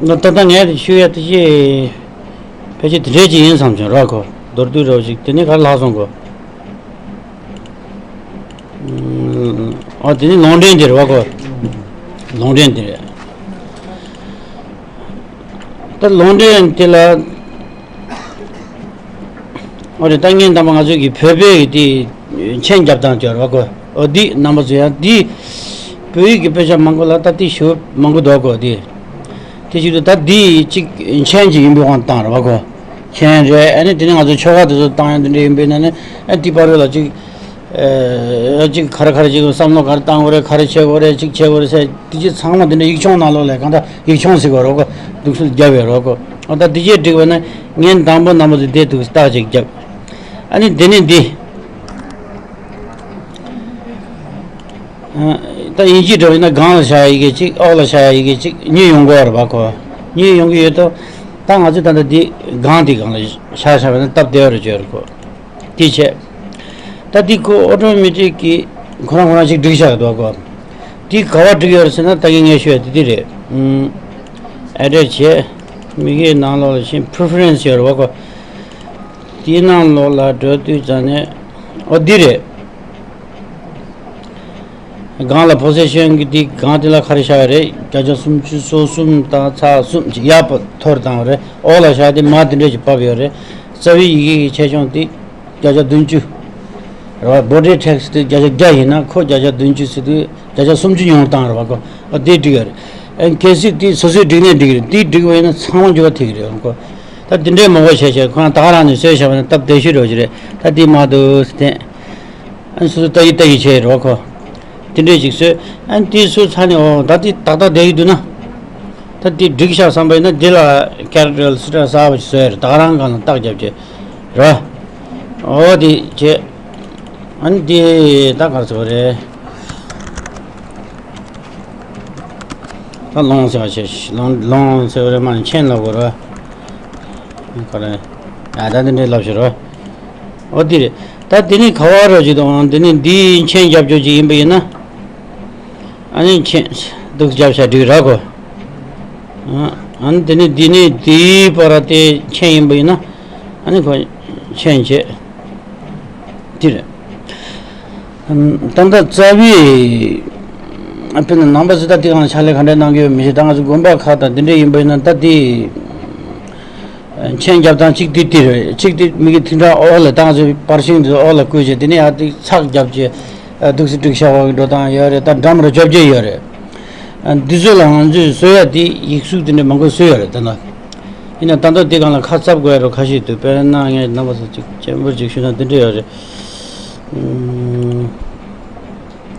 ཨ་ད་ལྟ་ངས་ཞུ་ཡ་དེ་ཅི་ཕལ་ཆེར་དེ་འདྲས་ཅིག་ཡིན་བསམ་བྱུང་ར་གོ། མདོར་བསྡུས་འདྲ་བ་ཅིག་དེ་ནས་ག་རེ་ལྷག་སོང་གོ། ཨ་དེ་ནི་ལུང་འདྲེན་དེ་རེད་བ་གོ། ལུང་འདྲེན་དེ་རེད། ད་ལུང་འདྲེན་དེ་ལ། ཨོ་རེད། ད་ངས་འདམ་པ་ང་ཚོས་ཀྱི་བོད་པའི་དེ་མཆན་རྒྱབ་སྟངས་ཅིག་ཡོད་རེད་བ་གོ། ཨོ་འདི་རྣམ་པ་ཚོ་ཡང་འདི་བོད་ཡིག་གི་དཔེ་ཆ་མང་པོ་ལ་ད་འདི་ཞུ་མང་པོ་འདུག་གོ། འདི་དེ་བཞིན་དུ་ད་འདི་གཅིག་མཆན་ཅིག་ཡིན་པའི་དབང་བཏང་རེད་བ་གོ། མཆན་རེད། ཨ་ནི་དེ་ནས་ང་ཚོ་ཆོ་ག་དེ་ཚོ་བཏང་ཡ་འདི་འདྲ་ཡིན་པས་ན་ནི་ཨ་འདི་བར་ལ་གཅིག་ཨ་གཅིག་ག་རེ་ག་རེ་གཅིག་བསམ་བློ་ག་རེ་བཏང་དགོས་རེད། ག་རེ་བྱེད་དགོས་རེད། གཅིག་བྱེད་དགོས་རེད་ཟེར་དེ་གཅིག་ཚང་མ་དེ་འདྲ་ཡིག་ཆུང་ནང་ལོགས་ལ་གང་ལྟར་ཡིག་ཆུང་ཟེར་དགོས་རེད་གོ། འདུག་སེ་རྒྱབ་ཡོད་རེད་གོ། ཨ་ད་དེ་གཅིག་འགྲིག་པ་ན་ངས་དང་པོ་རྣམ་པ་ཚོ་དེ་འདུག་སེ་རྟགས་གཅིག་རྒྱབ། ཨ་ནི་དེ་ནས་འདི། ཨ་ད་དབྱིན་ཇི་འདྲ་བ་ཡིན་ན་སྒང་ལ་བཞག་ཡ་ཡི་གེ་གཅིག་ཨོག་ལ་བཞག་ཡ་ཡི་གེ་གཅིག་གཉིས་ཡོང་གི་ཡོད་རེད་བ་གོ། གཉིས་ཡོང་གི་ཡོད་དོ། ད་ང་ཚོས་ད་ལྟ་འདི་སྒང་འདི་སྒང་ལ་བཞག་བཞག་པ་ན་སྟབས་བདེ་བ་རེད་བརྗོད་རེད་གོ། དེ་བྱས། ད་འདི་ཁོ་ཨོ་ཊོ་མེ་ཊིག་གིས་ཁོ་རང་ཁོ་རང་ཞིག་སྒྲིག་བཞག་འདུག་གོ། འདི་ག་བ་སྒྲིག་ཡོད་རེད་ཟེར་ན་ད་གིན་ངས་ཞུ་ཡ་དེ་འདི་རེད། ཨུམ། ཨེ་ཌི་རེ་སི་བྱས། མི་སྒེར་ནང་ལོགས་ལ་ཕྱིན། པི་རི་ཕེ་རེན་སི་ཡོད་རེད་བ་གོ། དེའི་ནང་ལོགས་ལ་འགྲོ་དུས་ཙང་ནས། ཨོ་འདི་རེད། སྒང་ལ་པོ་སི་ཤན་གྱི་འདི་སྒང་དེ་ལ་ག་རེ་བཞག་ཡོད་རེད། བརྒྱ་ཆ་སུམ་ཅུ་སོ་གསུམ་དང་ཚེག་གསུམ་ཅིག་ཡར་འཕར་བཏང་བ་རེད། ཨོག་ལ་བཞག་དེ་མར་དེ་འདྲས་ཅིག་ཕབ་ཡོད་རེད། རྩ་བའི་ཡི་གེ་གི་ཆེ་ཆུང་དེ་བརྒྱ་ཆ་བདུན་ཅུ་རེད་བ། body text དེ་བརྒྱ་ཆ་བརྒྱ་ཡིན་ན་ཁོ་བརྒྱ་ཆ་བདུན་ཅུ་ཟེར་དུས་བརྒྱ་ཆ་སུམ་ཅུ་ཉུང་བཏང་རེད་བ་གོ། ཨ་དེ་འགྲིག་ཡོད་རེད། ཨ་གལ་སྲིད་དེ་སོ་སོས་འགྲིག་ནས་འགྲིག་རེད། དེ་འགྲིག་པ་ཡིན་ན་ཚང་མ་འགྱུར་བ་ཐེབས་ཀྱི་རེད་བ་གོ། ད་དེ་འདྲས་མང་པོ་བྱས་བྱས་ཁོ་རང་ད་ག་རང་ནས་བཟོས་བཞག་པ་ན་སྟབས་བདེ་ཤོས་འགྲོ་གི་རེད། ད་དེ་མ་འདུག་ཟེར་ཏེ། ཨ་སོ་སོ་ལྟ་ཡི་ལྟ་ཡི་བྱས་རོགས་གོ། དེ་འདྲས་ཅིག་བཟོས། ཨ་དེ་བཟོས་ཚར་ནས་ཨོ་ད་དེ་ཏག་ཏག་བསྡད་ཀྱི་འདུག་ན། ད་དེ་འགྲིག་ཤག་བསམ་པ་ཡིན་ན་འདི་ལ་ཀེ་རེག་ཊར་སི་ཊར་གསར་པ་ཞིག་བཟོས་རེད། ད་ག་རང་སྒང་ལ་རྟགས་རྒྱབ་བྱས་ར། ཨོ་དེ་བྱས། ཨ་ནི་དེ་ད་ག་རེ་ཟེར་དགོས་རེད། ད་ལོང་ཟེར་བ་བྱས། ལོང་ལོང་ཟེར་བ་རེད་མ་ནི་མཆན་ལབ་དགོས་རེད། ག་རེ། ཨ་ད་དེ་འདྲས་ལབ་ཤོག་ར། ཨོ་དེ་རེད། ད་དེ་ནི་ག་བ་རོ་ཅིག་དང་དེ་ནི་འདིའི་མཆན་རྒྱབ་སྐྱོར་ཅིག་ཡིན་པ་ཡིན་ན། ཨ་ནི་མཆན་འདུག་རྒྱབ་བྱ་འགྲིག་ར་གོ། ཨ་ཨ་ནི་དེ་ནི་འདི་ནི་འདིའི་བར་དེ་མཆན་ཡིན་པ་ཡིན་ན། ཨ་ནི་ཁོ་མཆན་བྱས། དེ་རེད། ད་ལྟ་རྩ་བའི་དཔེར་ན་ནང་པ་ཚོས་ད་དེ་གང་ཕྱག་ལས་ག་འདྲ་གནང་གི་ཡོད་མི་ཤེས། ད་ང་ཚོ་དགོན་པ་ཁག་དང་དེ་འདྲ་ཡིན་པ་ཡིན་ན་ད་དེ་མཆན་རྒྱབ་སྟངས་གཅིག་དེ་དེ་རེད། གཅིག་དེ་མི་གི་མཐིལ་འཕྲང་འོག་ལ་ད་ང་ཚོའི་པར་ཤིང་དེ་ཚོ་འོག་ལ་བརྐོས་བྱས་དེ་ནས་ཡར་དེ་ཚགས་རྒྱབ་བྱས་འདུག་སེ་བསྒྲིགས་བཞག་པ་གི་འགྲོ་སྟངས་ཡོད་རེད། ད་འགྲམ་རུ་བཅོ་བརྒྱད་ཡོད་རེད། འདི་ཚོ་ལ་ང་ཚོས་བཟོ་ཡ་དེ་ཡིག་གཟུགས་དེ་འདྲ་མང་པོ་བཟོས་ཡོད་རེད་ད་ལྟ། ཡིན་ན་ད་ལྟ་དེ་སྒང་ལ་ཁ་གསབ་དགོས་ཡ་རོ་ཁ་ཤས་འདུག་དཔེར་ན་ངས་རྣམ་པ་ཚོ་གཅིག་སྤྱན་འབུལ་ཅིག་ཞུས་ན་དེ་འདྲ་ཡོད་རེད། ཨུམ།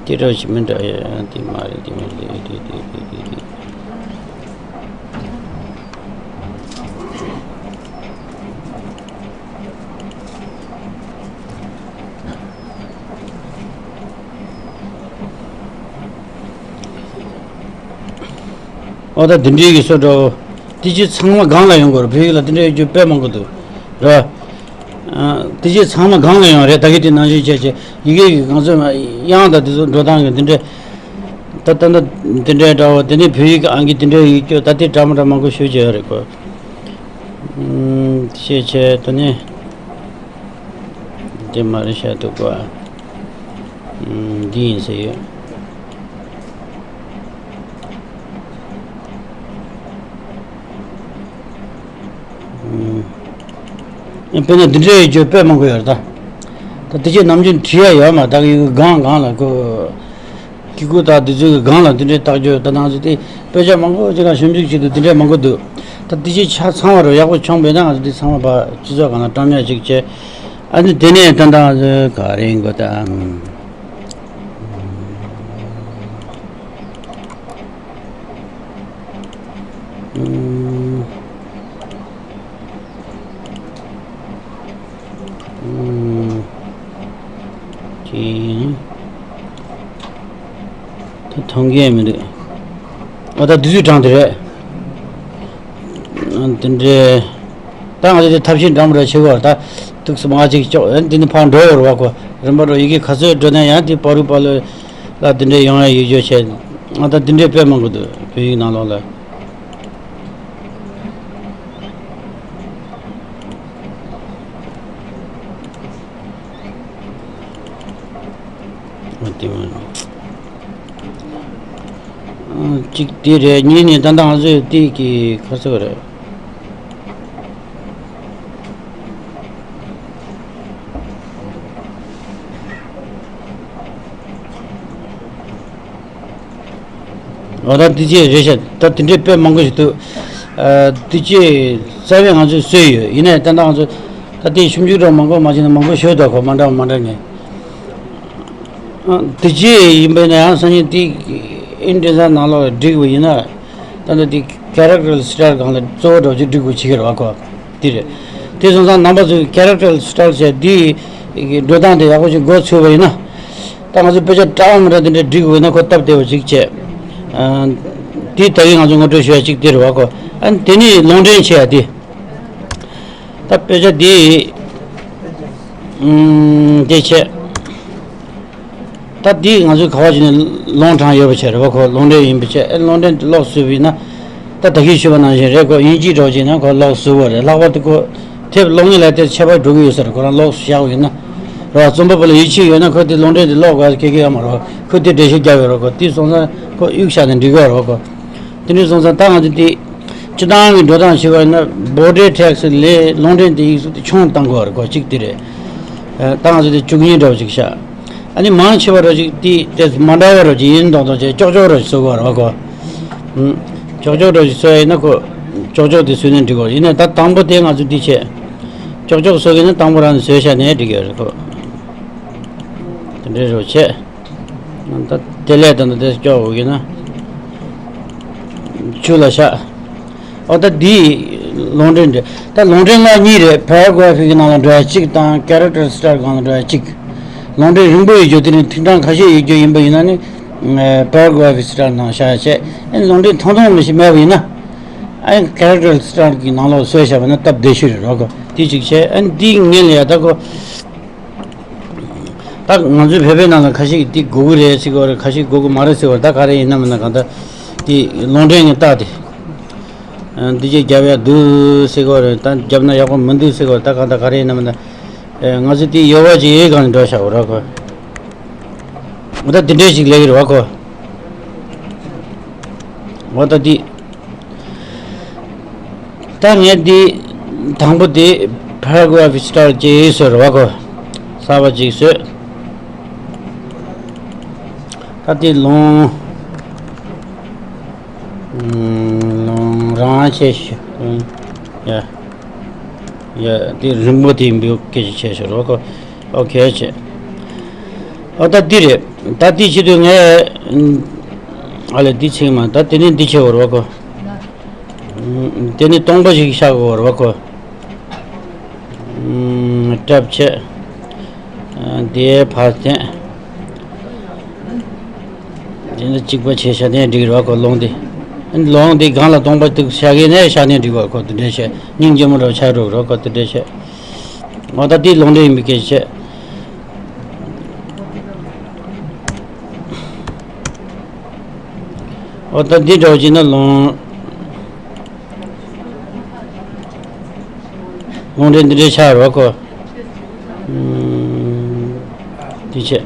དེ་འདྲ་ཞིག་མི་འདྲ་ཡ་དེ་མ་རེད། དེ་མི་རེད། དེ་དེ་དེ་དེ་དེ། ཨོ་ད་དེ་འདྲའི་གི་བཟོ་འདྲ་བོ། དེ་ཅི་ཚང་མ་སྒང་ལ་ཡོང་དགོས་རེད། བོད་ཡིག་ལ་དེ་འདྲའི་རྒྱུ་དཔེ་མང་པོ་འདུག་ར། ཨ་དེ་ཅི་ཚང་མ་སྒང་ལ་ཡོང་རེད། ད་གི་དེ་ནང་བཞིན་བྱས་བྱས་ཡི་གེ་གི་གང་ཚོད་དབྱངས་དང་དེ་ཚོ་འགྲོ་སྟངས་གི་དེ་འདྲའི། ད་ ད་ལྟ་འདི་འདྲའི་འདྲ་བོ་དེ་ནས་བོད་ཡིག་ཨང་ཀི་དེ་འདྲའི་ཡིག་སྐྱོ་ད་ལྟའི་འདྲ་མི་འདྲ་མང་པོ་ཞུ་བྱས་ཡོད་རེད་གོ། ཤེས་བྱས་དེ་ནས་དེ་མ་རེད་ཤ་འདུག་གོ། འདི་ཡིན་ཟེར་ཡོད། དཔེར་ན་འདི་འདྲའི་ཡིག་སྐྱོ་དཔེ་མང་པོ་ཡོད་རེད་ད། ད་དེ་ཆེ་ནམ་རྒྱུན་བྲིས་ཡ་ཡོད་མ་ད་གི་གང་གང་ལ་གོ། གི་གུ་དང་དེ་ཚོའི་སྒང་ལ་དེ་འདྲའི་རྟགས་བརྗོད་ད་ནང་ཚོ་དེ་དཔེ་ཆ་མང་པོ་ཅིག་ལ་ཞིབ་འཇུག་བྱེད་དུས་དེ་འདྲའི་མང་པོ་འདུག་ད་དེ་ཅིག་ཆ་ཚང་བ་རུ་ཡག་པོ་བྱུང་བས་ན་ང་ཚོ་དེ་ཚང་མ་ཕར་སྤྱི་ཚོགས་སྒང་ལ་བཀྲམ་ཡ་ཅིག་བྱས། ཨ་ནི་དེ་ནས་ད་ལྟ་ང་ཚོ་ག་རེ་ཡིན་དགོས་ད། ཨུམ། ཅིང་། ད་མཐོང་གི་མི་འདུག་ཨ་ད་དུས་ཚོད་གྲངས་དེ་རེད། ཨ་དེ་འདྲའི། ད་ང་ཚོ་དེ་ཐབས་ཤེས་འདྲ་མི་འདྲ་བྱེད་དགོས་ད། ཏོག་ཙམ་ང་ཅིག་ལྕོག་ཨ་འདི་ནི་ཕར་འགྲོ་བར་བ་གོ། རིམ་པ་འགྲོ་ཡི་གེ་ག་ཚོད་འགྲོ་ན་ཡང་དེ་བར་རུ་བར་ལོ་ལ་དེ་འདྲའི་ཡོང་ཡ་ཡིག་སྐྱོ་བྱས། ཨ་ད་དེ་འདྲའི་དཔེ་མང་པོ་འདུག་བོད་ཡིག་ནང་ལོགས་ལ། གཅིག་དེ་རེད། གཉིས་ནི་ད་ལྟ་ང་ཚོས་དེ་གི་ཁ་སོ་རེད། འོ་ད་དེ་ཅི་རེད་ཤག་ད་དེ་འདྲའི་དཔེ་མང་པོ་ཞིག་འདུག་ཨ་དེ་ཅི་རྩ་བའི་ང་ཚོས་བཟོས་ཡོད། ཡིན་ནའི་ད་ལྟ་ང་ཚོ་ད་ལྟའི་ཞིབ་འཇུག་འདྲ་མང་པོ་མ་བྱས་ན་མང་པོ་ཤོད་འདུག་གོ། མ་འདྲ་མ་འདྲ་ནས་ཨ་དེ་ཅི་ཡིན་པས་ན་ཡང་སང་ཉིན་དེ་ཨིན་ཌི་ཛ་ནང་ལོགས་བསྒྲིགས་པ་ཡིན་ན་ད་ལྟ་དེ་character style སྒང་ལ་གཙོ་བོ་འདྲ་བོ་ཅིག་བསྒྲིགས་དགོས་བྱེད་ཀྱི་རེད་བ་གོ། དེ་རེད། དེ་སོང་ཙང་རྣམ་པ་ཚོས་character style བྱས་འདི་འགྲོ་སྟངས་དེ་ཡག་པོ་ཞིག་འགོ་ཚུགས་པ་ཡིན་ན། ད་ང་ཚོ་དཔེ་ཆ་འདྲ་མི་འདྲ་དེ་འདྲ་བསྒྲིགས་དགོས་ན་ཁོ་སྟབས་བདེ་བ་ཅིག་བྱས། ཨ་དེ་ད་གིན་ང་ཚོ་ངོ་སྤྲོད་ཞུ་ཡ་ཅིག་དེ་རེད་བ་གོ། ཨ་དེ་ནས་ལུང་འདྲེན་བྱེད་ཡ་དེ། ད་དཔེ་ཆ་དེ་ཨུམ་དེ་བྱས། ད་འདི་ང་ཚོས་ག་བ་ཅིག་ནས་ལུང་དྲངས་ཡོད་པ་བྱས་རེད་བ་ཁོ། ལུང་འདྲེན་ཡིན་པ་བྱས། ཨེ་ལུང་འདྲེན་དེ་ཀློག་སྲོལ་བ་ཡིན་ན། ད་ད་གིན་ཞུས་པ་ནང་བཞིན་རེད་ཁོ། དབྱིན་ཇིའི་འདྲ་བོ་ཅིག་ན་ཁོ་ཀློག་སྲོལ་བ་རེད། ལྷག་པར་དུ་ཁོ་དེབ་ཀློག་མཁན་ལ་དེ་ཁྱད་པར་འགྲོ་གི་ཡོད་ས་རེད། ཁོ་རང་ཀློག་བཞག་པ་ཡིན་ན། རེད་བ། རྩོམ་པ་པོ་ལ་ཡིད་ཆེས་ཡོད་ན་ཁོ་དེ་ལུང་འདྲེན་དེ་ཀློག་དགོས་ཁེ་ཁེ་ཡོད་མ་རེད་བ། ཁོ་དེ་འགྲེལ་བཤད་རྒྱབ་ཡོད་རེད་ཁོ། དེ་སོང་ཙང་ཁོ་གཡུག་བཞག་ནས་འགྲིག་གི་རེད་བ་ཁོ། དེ་འདྲ་སོང་ཙང་ད་ང་ཚོ་དེ་སྤྱི་བཏང་གི་འགྲོ་སྟངས་བྱེད་པ་ཡིན་ན་body text ལས་ལུང་འདྲེན་དེ་ཡིག་གཟུགས་དེ་ཆུང་བཏང་དགོས་རེད་ཁོ། གཅིག་དེ་རེད། ཨ་ད་ང་ཚོ་དེ་བཅུ་གཉིས་འདྲ་བོ་ཅིག་བཞག་ཨ་ནི་མང་ཆེ་བ་འདྲ་ཅིག་དེ་དེ་མ་འདྲ་བ་འདྲ་ཅིག་ཡིན་མདོག་མདོག་བྱས་ཀྱོག་ཀྱོག་འདྲ་ཅིག་བཟོ་དགོས་རེད་བ་ཁོ། ཨུམ། ཀྱོག་ཀྱོག་འདྲ་ཅིག་བཟོ་ཡ་ཡིན་ན་ཁོ། ཀྱོག་ཀྱོག་དེ་བཟོས་ན་འགྲིག་གོ། ཡིན་ནའི་ད་དང་པོ་དེ་ང་ཚོ་འདི་བྱས། ཀྱོག་ཀྱོག་བཟོ་གི་ན་དང་པོ་རང་ནས་བཟོས་བཞག་ནའི་འགྲིག་གི་རེད་ཁོ། དེ་འདྲའི་རོ་བྱས། ད་དེ་ལས་ད་ནི་དེ་སྐྱོག་འོ་གི་ན། ཆུ་ལ་བཞག་ཨོ་ད་འདི་ལུང་འདྲེན་རེད། ད་ལུང་འདྲེན་ལ་གཉིས་རེད། paragraph གི་ནང་ལ་འགྲོ་ཡ་གཅིག་དང་character style སྒང་ལ་འགྲོ་ཡ་གཅིག་ལུང་འདྲེན་རིང་པོ་ཡོད་རྒྱུ་དེ་ནི་ཐིག་གྲངས་ཁ་ཤས་ཡོད་རྒྱུ་ཡིན་པ་ཡིན་ན་ནི། paragraph style ནང་བཞག་ཡ་བྱས། ཨ་ནི་ལུང་འདྲེན་ཐུང་ཐུང་མི་ཞིག་མེད་པ་ཡིན་ན། ཨ་ནི་character style གི་ནང་ལོགས་བཟོས་བཞག་པ་ན་སྟབས་བདེ་ཤོས་རེད་རོགས་གོ། དེ་གཅིག་བྱས། ཨ་ནི་འདི་ངན་ལ་ཡ་ད་གོ། ད་ང་ཚོའི་བོད་པའི་ནང་ལ་ཁ་ཤས་ཀྱིས་འདི་དགོས་ཀྱི་རེད་ཟེར་གྱི་ཡོད་རེད། ཁ་ཤས་དགོས་ཀྱི་མ་རེད་ཟེར་གྱི་ཡོད་རེད། ད་ག་རེ་ཡིན་ན་མིན་ན་གང་ལྟར་འདི་ལུང་འདྲེན་གྱི་རྟགས་དེ། ཨ་འདི་ཅིག་རྒྱབ་ཡ་འདུག་ཟེར་གྱི་ཡོད་རེད། ད་རྒྱབ་ན་ཡག་པོ་མི་འདུག་ཟེར་གྱི་ཡོད་རེད། ད་གང་ལྟར་ག་རེ་ཡིན་ན་མིན་ན། ཨེ་ང་ཚོ་འདི་ཡོད་པ་ཅིག་ཡོད་གང་ནས་འགྲོ་བཞག་གི་རེད་གོ། འོ་ད་འདི་འདྲས་ཅིག་ལས་ཀྱི་རེད་བ་གོ། འོ་ད་འདི། ད་ངས་འདི་དང་པོ་དེ་paragraph style ཅིག་བཟོས་རེད་བ་གོ། གསར་པ་ཅིག་བཟོས། ད་འདི་ལུང་། ལུང་རང་བྱས་ཤིག་ཡ། ཡ་འདི་རིང་པོ་དེ་འབུད་སྐད་ཅིག་བྱས་ཤིག་རེད་བ་གོ། ཨོ་ཁེ་བྱས། ཨོ་ད་འདི་རེད། ད་འདི་བྱེད་དུས་ངས། ཨ་ལས་འདི་ཚིག་མ་ད་དེ་ནས་འདི་བྱེད་དགོས་རེད་བ་གོ། དེ་ནས་སྟོང་པ་ཞིག་བཞག་དགོས་རེད་བ་གོ། སྐྲ་བཅད། དེའི་ཕར་བསྟན། དེ་ནས་གཅིག་པ་བྱས་བཞག་ནས་འགྲིག་རེད་བ་གོ། ལུང་འདི། ལུང་འདི་སྒང་ལ་སྟོང་པ་འདུག་བཞག་གི་ནས་བཞག་ནས་འགྲིག་བ་གོ། དེ་འདྲས་བྱས་སྙིང་རྗེ་མོ་འདྲ་ཆགས་འགྲོ་རོགས་གོ། དེ་འདྲས་བྱས། ང་ད་འདི་ལུང་འདྲེན་ཡིན་པའི་སྐད་ཆ་བཤད། ཨོ་ད་འདི་འདྲ་བ་ཅིག་ན་ལུང་ལུང་འདྲེན་འདི་འདྲའི་ཆགས་རོགས་གོ། འདི་བྱས།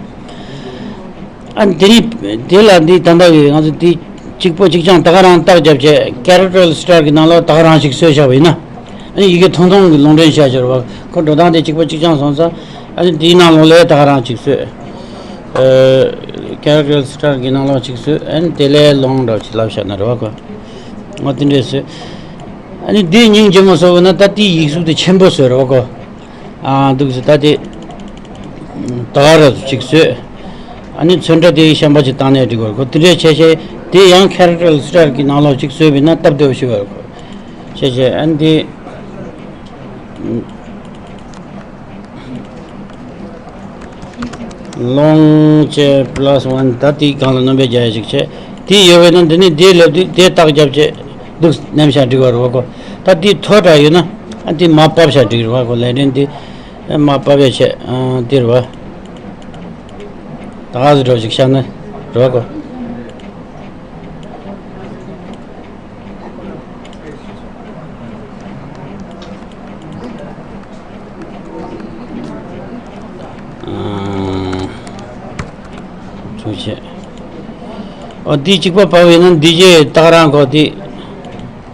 ཨ་དེ་ནི་དེ་ལ་འདི་ད་ལྟ་གི་ང་ཚོ་འདི་གཅིག་པོ་གཅིག་རྐྱང་ད་ག་རང་རྟགས་བརྒྱབ་བྱས་character star གི་ནང་ལ་ད་ག་རང་ཞིག་བཟོས་བཞག་པ་ཡིན་ན། ཨ་ནི་ཡི་གེ་ཐུང་ཐུང་གི་ལུང་འདྲེན་བྱས་བྱས་རོགས་ཁོ་འགྲོ་སྟངས་དེ་གཅིག་པོ་གཅིག་རྐྱང་སོང་ཙང་། ཨ་ནི་དེའི་ནང་ལོགས་ལ་ད་ག་རང་ཅིག་བཟོས། ཨ་character star གི་ནང་ལོགས་ཅིག་བཟོས། ཨ་ནི་དེ་ལས་ལོང་འདྲ་ཅིག་ལབ་བཞག་ན་རེད་བ་གོ། ང་དེ་འདྲས་བཟོས། ཨ་ནི་དེའི་སྙིང་རྗེ་མོ་བཟོ་དགོས་ན་ད་དེའི་ཡིག་གཟུགས་དེ་ཆེན་པོ་བཟོས་རེད་བ་གོ། ཨ་འདུག་ཟེར་ད་དེ་ད་ག་ར་ཅིག་བཟོས། ཨ་ནི་ཚོན་ཁྲ་དེ་གཞན་པ་ཅིག་བཏང་ནས་འགྲིག་གོ་གོ། དེ་འདྲས་བྱས་བྱས་དེ་ཡང་character star གི་ནང་ལོགས་ཅིག་བཟོས་པ་ཡིན་ན་སྟབས་བདེ་བོ་ཞིག་ཡོད་རེད་གོ། བྱས་བྱས་ཨ་ནི་དེ། ལོང་བྱས་plus one ད་དེའི་སྒང་ལ་རྣམ་པ་རྒྱག་ཡ་ཞིག་བྱས། དེ་ཡོད་པས་ན་འདི་ནི་དེའི་ལབ་དུས་དེ་རྟགས་བརྒྱབ་བྱས་འདུག་ནེམ་བཞག་འགྲིག་པ་རེད་བ་གོ། ད་དེ་མཐོ་དྲགས་ཡོད་ན་ཨ་དེ་མར་ཕབ་བཞག་འགྲིག་རེད་བ་གོ། ལས་འདྲེན་དེ་མར་ཕབ་ཡ་བྱས་ཨ་དེ་རེད་བ། ད་ག་ཟེ་འགྲོ་ཞིག་བཞག་ན་རེད་བ་གོ། ཚུགས་བྱས། ཨོ་འདི་གཅིག་པ་བབས་ཡིན་ན་འདི་རྗེས་ཏག་རང་གོ་འདི།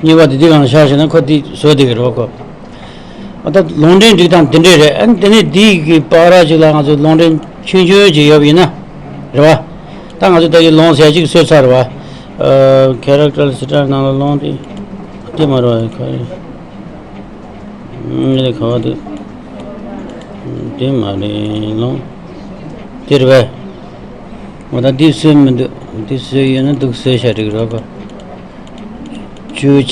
གཉིས་པ་འདི་འདི་གང་ཤར་བྱས་ན་ཁོ་འདི་བཟོ་བསྡད་ཀྱི་རེད་གོ། ཨ་ད་ལུང་འདྲེན་སྒྲིག་སྟངས་འདི་འདྲས་རེད། ཨ་ནི་དེ་ནས་འདི་གི་པར་ཅིག་ལ་ང་ཚོ་ལུང་འདྲེན་ཆུང་ཆུང་ཅིག་ཡོད་པ་ཡིན་ན་རེད་བ། ད་ང་ཚོ་ད་གི་ལུང་ཟེར་ཅིག་བཟོས་ཚར་བ། ཨ་character star ནང་ལ་ལུང་འདི་འདི་མ་རེད་བ་ཁ། ཨ་ནི་ག་བ་འདུག་འདི་མ་རེད་ལུང་འདི་རེད་བས། འོ་ད་འདི་བཟོས་མི་འདུག་འདི་བཟོས་ཡོད་ན་འདུག་བཟོས་བྱ་འགྲིག་རོགས་གོ། བཅུ་བྱས།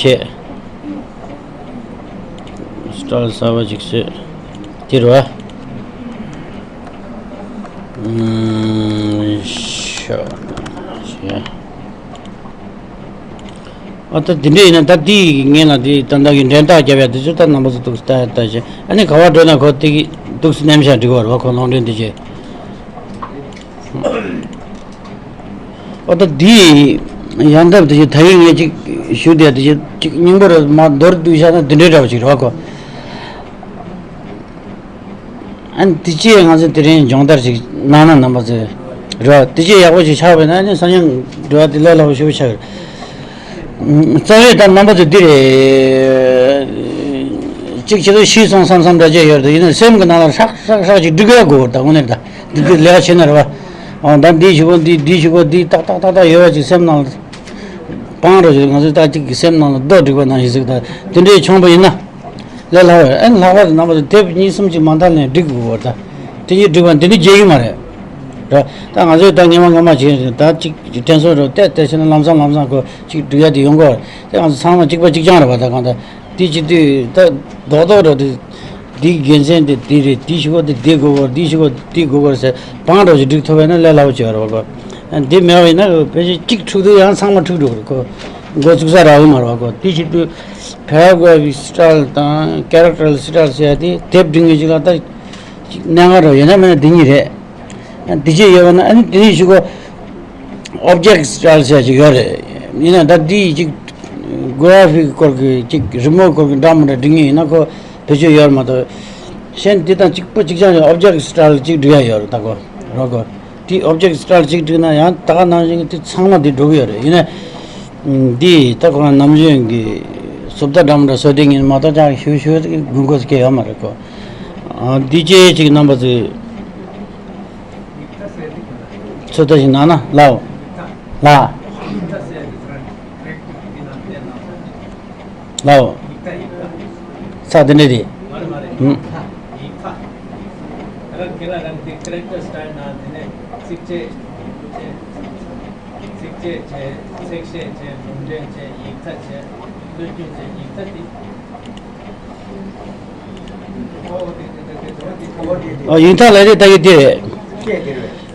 སི་ཊལ་གསར་པ་ཅིག་བཟོས། འདི་རེད་བ། ཨུམ། ཤ། ཤ། ཨ་ད་འདི་འདྲ་ཡིན་ན་ད་འདི་ངས་ལ་འདི་ད་ལྟ་གི་འགྲེམས་ཐག་རྒྱབ་ཡ་འདི་ཚོ་ད་རྣམ་པ་ཚོ་འདུག་སེ་ལྟ་ཡ་ལྟ་བྱས། ཨ་ནི་ག་བར་འགྲོ་ན་ཁོ་དེ་གི་འདུག་སེ་མནན་བཞག་འགྲིག་པ་རེད་བ། ཁོ་ལུང་འདྲེན་འདི་བྱས། ཨ་ད་འདི་ཡང་འདབ་འདི་བྱས་ད་ཡིན་ངས་ཅིག་ཞུ་བསྡད་འདི་བྱས་ཅིག་སྙིང་པོ་རེད་མ་མདོར་བསྡུས་བཞག་ན་འདི་འདྲའི་འདྲ་བ་ཅིག་རེད་བ་ཁོ། ཨ་ནི་དེ་རྗེས་ང་ཚོས་དེ་རིང་སྦྱོང་བརྡར་ཞིག་གནང་ན་རྣམ་པ་ཚོས་རེད། དེ་རྗེས་ཡག་པོ་ཞིག་ཆགས་པས་ན་ཨ་ནི་སང་ཉིན་འགྲོ་བ་དེ་ལས་སླ་པོ་ཞེ་པོ་ཆགས་ཀྱི་རེད། རྩ་བའི་ད་རྣམ་པ་ཚོས་འདི་རེད། གཅིག་བྱེད་དུ་ཤི་སོང་བསམ་བསམ་འདྲ་བྱས་ཡོད་རེད། ཡིན་ནའི་སེམས་ཀྱི་ནང་ལ་ཧྲག་ཧྲག་ཧྲག་ཅིག་སྒྲིག་ཡ་དགོས་ད་དངོས་གནས་ད་འདི་འདི་ལས་ཀ་བྱེད་ན་རེད་བ། ཨོ་ད་འདི་ཞུ་གོ་འདི་འདི་ཞུ་གོ་འདི་ཏག་ཏག་ཏག་ཏག་ཡོད་པ་ཅིག་སེམས་ནང་ལ་སྤང་རོགས་ཞུ། ང་ཚོས་ད་ཅིག་གི་སེམས་ནང་ལ་རྡོ་སྒྲིག་པ་ནང་བཞིན་ཟིག་ད་དེ་འདྲའི་བྱུང་པ་ཡིན་ན། ལས་སླ་བ་རེད། ཨ་ནི་ལྷག་པར་དུ་རྣམ་པ་ཚོ་དེབ་གཉིས་གསུམ་ཅིག་མ་མཐའ་ནས་སྒྲིག་དགོས་པར་ད། དེ་གཉིས་སྒྲིག་པ་འདི་འདྲ་བརྗེད་ཀྱི་མ་རེད། རེད། ད་ང་ཚོས་ད་ངེས་མ་ངེས་མ་བྱས་ད་ཅིག་དྲན་གསོ་རུ་བལྟས་བལྟས་བྱས་ན་ལམ་སང་ལམ་སང་ཁོ་ཅིག་སྒྲིག་ཡ་དེ་ཡོང་གི་རེད། དེ་ང་ཚོ་ཚང་མ་གཅིག་པ་གཅིག་རྐྱང་རེད་པ། ད་གང་ལྟར་དེ་བྱེད་དུས་ད་རྡོག་རྡོག་རུ་དེ་འདིའི་དགེ་མཚན་དེ་འདི་རེད། འདི་ཞིག་གོ་དེ་འདི་དགོས་གོ། འདི་ཞིག་གོ་དེ་དགོས་གོ་ཟེར་སྤང་རོགས་ཞིག་སྒྲིག་ཐུབ་པ་ན་ལས་སླ་པོ་བྱེད་པ་རེད་པ། འདི་མེད་པ་ཡིན་ན་ཕལ་ཆེར་གཅིག་འཁྲུག་དུས་ཡང་ཚང་མ་འཁྲུག་འགྲོ་གི་རེད། ཁོ་འགོ་བཙུགས་ས་རག་གི་མ་རེད་པ། ཁོ་དེ་བྱེད་དུས། Paragraph style དང་character style ཟེར་ཡ་དེ་དེབ་འབྲི་མཁན་ཅིག་ལ་ད་གནད་འགག་རེད། ཡིན་ན་མིན་ན་འདི་གཉིས་རེད། འདི་བྱས་ཡོད་པ་ན་ཨ་ནི་དེ་ནས་གཞུག་གུ་object style ཟེར་ཡ་ཅིག་ཡོད་རེད། ཡིན་ན་ད་འདི་ཅིག་graphic སྐོར་གྱི་ཅིག་རི་མོ་སྐོར་གྱི་འདྲ་མི་འདྲ་འབྲི་མཁན་ཡིན་ན་ཁོ་བེད་སྤྱོད་ཡོད་རེད་མ་གཏོགས། གཞན་འདི་དང་གཅིག་པ་གཅིག་རྐྱང་ཡང་object style ཅིག་འབྲི་ཡ་ཡོད་རེད། ད་ཁོ་རོ་ཁོ། དེ་object style གཅིག་བསྒྲིགས་ན་ཡང་ད་ག་ནང་བཞིན་གྱི་དེ་ཚང་མ་དེ་འགྲོ་གི་ཡོད་རེད། ཡིན་ན། འདི་ད་ཁོ་རང་ནམ་རྒྱུན་གྱི་བཟོ་ལྟ་འདྲ་མི་འདྲ་བཟོ་བསྡད་མཁན་མ་གཏོགས་ཅང་ཞུ་ཞུ་དགོས་མཁོ་ཅིག་ཡོད་མ་རེད་ཁོ། ཨ་འདི་ཅེས་ཅིག་རྣམ་པ་ཚོས་ཚོད་ལྟ་ཞིག་གནང་ན་ལའོ། ལ། ལའོ། ས་དེ་འདྲ་རེད། ཧུམ། ཚིགས་བཅད་བྱས། ཚིགས་བཅད་བྱས། ཚིགས་བཤད་བྱས། ལུང་འདྲེན་བྱས། ཡིག་ཚད་བྱས། བློ་སྐྱོན་བྱས། ཡིག་ཚད་དེ། ཨ་ཡིག་ཚད་ལ་རེད། ད་གི་དེ་རེད།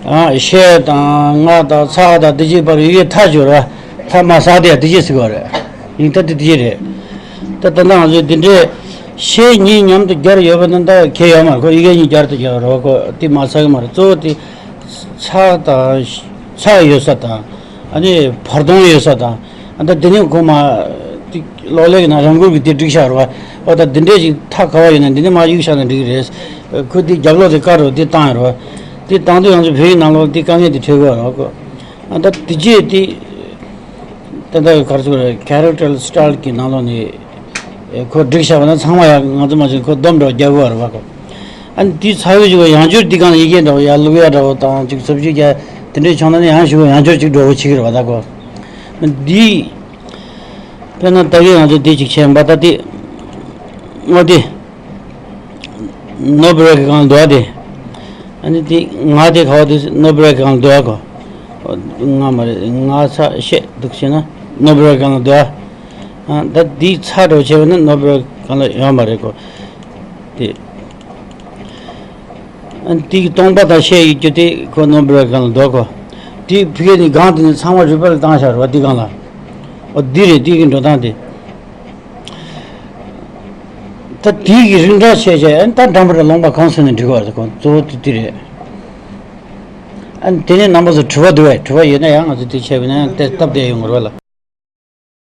ཨ་ཤད་དང་རྔ་དང་ཚགས་དང་དེ་བཞིན་པར་ཡི་གེ་མཐའ་སྦྱོར་བ་མཐའ་མ་ཟག་དེ་དེ་བཞིན་ཟེར་བ་རེད། ཡིག་ཚད་དེ་དེ་བཞིན་རེད། ད་ད་ལྟ་ང་ཚོས་འདི་འདྲའི་ཤད་གཉིས་མཉམ་དུ་སྦྱར་ཡོད་པ་ན་ད་གལ་ཡོད་མ་རེད། ཁོ་ཡི་གེ་གཉིས་སྦྱར་དུ་སྦྱར་རོགས་ཁོ་དེ་མ་ཚར་གི་མ་རེད། གཙོ་བོ་དེ་ཚགས་དང་ཚགས་ཡོད་ས་དང་ ཨ་ནི་བར་སྟོང་ཡོད་ས་དང་། ཨ་ད་དེ་ནས་ཁོ་མ་དེ་གློག་ཀླད་ཀྱི་ནང་རང་འགུལ་གྱི་དེ་སྒྲིག་བཞག་རེད་བ། ཨོ་ད་དེ་འདྲས་ཅིག་ཐག་ག་བ་ཡོད་ན་འདི་ནས་མ་གཡུག་བཞག་ན་འགྲིག་གི་རེད། ཁོ་དེ་རྒྱབ་ལོགས་དེ་ཀ་རུ་དེ་བཏང་ཡོད་རེད་བ། དེ་བཏང་དུས་ང་ཚོ་བོད་ཡིག་ནང་ལོགས་དེ་དཀའ་ངལ་དེ་འཕྲད་གི་ཡོད་རེད་བ་ཁོ། ཨ་ད་དེ་རྗེས་དེ་ད་ལྟ་ག་རེ་ཟེར་དགོས་རེད། Character Style གི་ནང་ལོགས་ནས་ཨེ་ཁོ་སྒྲིག་བཞག་པ་ན་ཚང་མ་ཡང་ང་ཚོ་མ་བྱུང་ཁོ་སྡོམ་འདྲ་བོ་རྒྱག་གི་ཡོད་རེད་བ་ཁོ། ཨ་ནི་དེའི་ཚ་བའི་ཞུ་བ་ཡང་བསྐྱར་འདི་གང་ལ་ཡི་གེ་འདྲ་བོ་ཡར་བླུག་ཡ་འདྲ་བོ་དང་ཅིག་ཚབ་ཆུ་རྒྱག་དེ་འདྲས་བྱུང་ན་ནི་ཡང་ཞུ་བ་ཡང་བསྐྱར་ཅིག་འགྲོ་བོ་བྱེད་ཀྱི་རེད་བ་ད་ཁོ། འདི་དཔེར་ན་ད་གིན་ང་ཚོ་འདི་ཅིག་བྱས་པ་ད་དེ་ཨོ་དེ་ནོ་བྷེལ་གི་སྒང་ལ་འདུག་ཨ་དེ། ཨ་ནི་དེ་ང་དེ་ག་བ་དེ་ནོ་བྷེལ་གི་སྒང་ལ་འདུག་ཨ་ཁོ། ང་མ་རེད་ང་ཚ་ཤེས་འདུག་བྱས་ན་ནོ་བྷེལ་གི་སྒང་ལ་འདུག་ཨ། ཨ་ད་འདི་ཚ་འགྲོ་བྱས་པ་ན་ནོ་བྷེལ་གི་སྒང་ལ་ཡོད་མ་རེད་ཁོ། དེ། ཨ་དེའི་སྟོང་པ་དང་ཤེས་ཡོད་རྒྱུ་དེ་ཁོ་ནོ་བྷེལ་གི་སྒང་ལ་འདུག་གོ། དེ་ཕ་གི་ནི་སྒང་དེ་ནི་ཚང་མ་རུས་པ་ལ་བཏང་བཞག་རེད་བ་དེ་སྒང་ལ། ཨོ་འདི་རེད་དེ་གི་འགྲོ་སྟངས་དེ། ད་དེ་གི་རིགས་འདྲ་བྱས་བྱས་ཨ་ད་འགྲམ་པ་ར་ལུང་པ་གང་ཟེར་ནས་འགྲིག་གོ་རེད་ཁོ་གཙོ་བོ་དེ་དེ་རེད། ཨ་དེ་ནས་རྣམ་པ་ཚོ་དྲི་བ་འདུག་བས་དྲི་བ་ཡོད་ན་ཡང་ང་ཚོ་དེ་བྱས་པ་ན་ཡང་དེ་སྟབས་བདེ་ཡོང་གི་རེད་བ་ལ།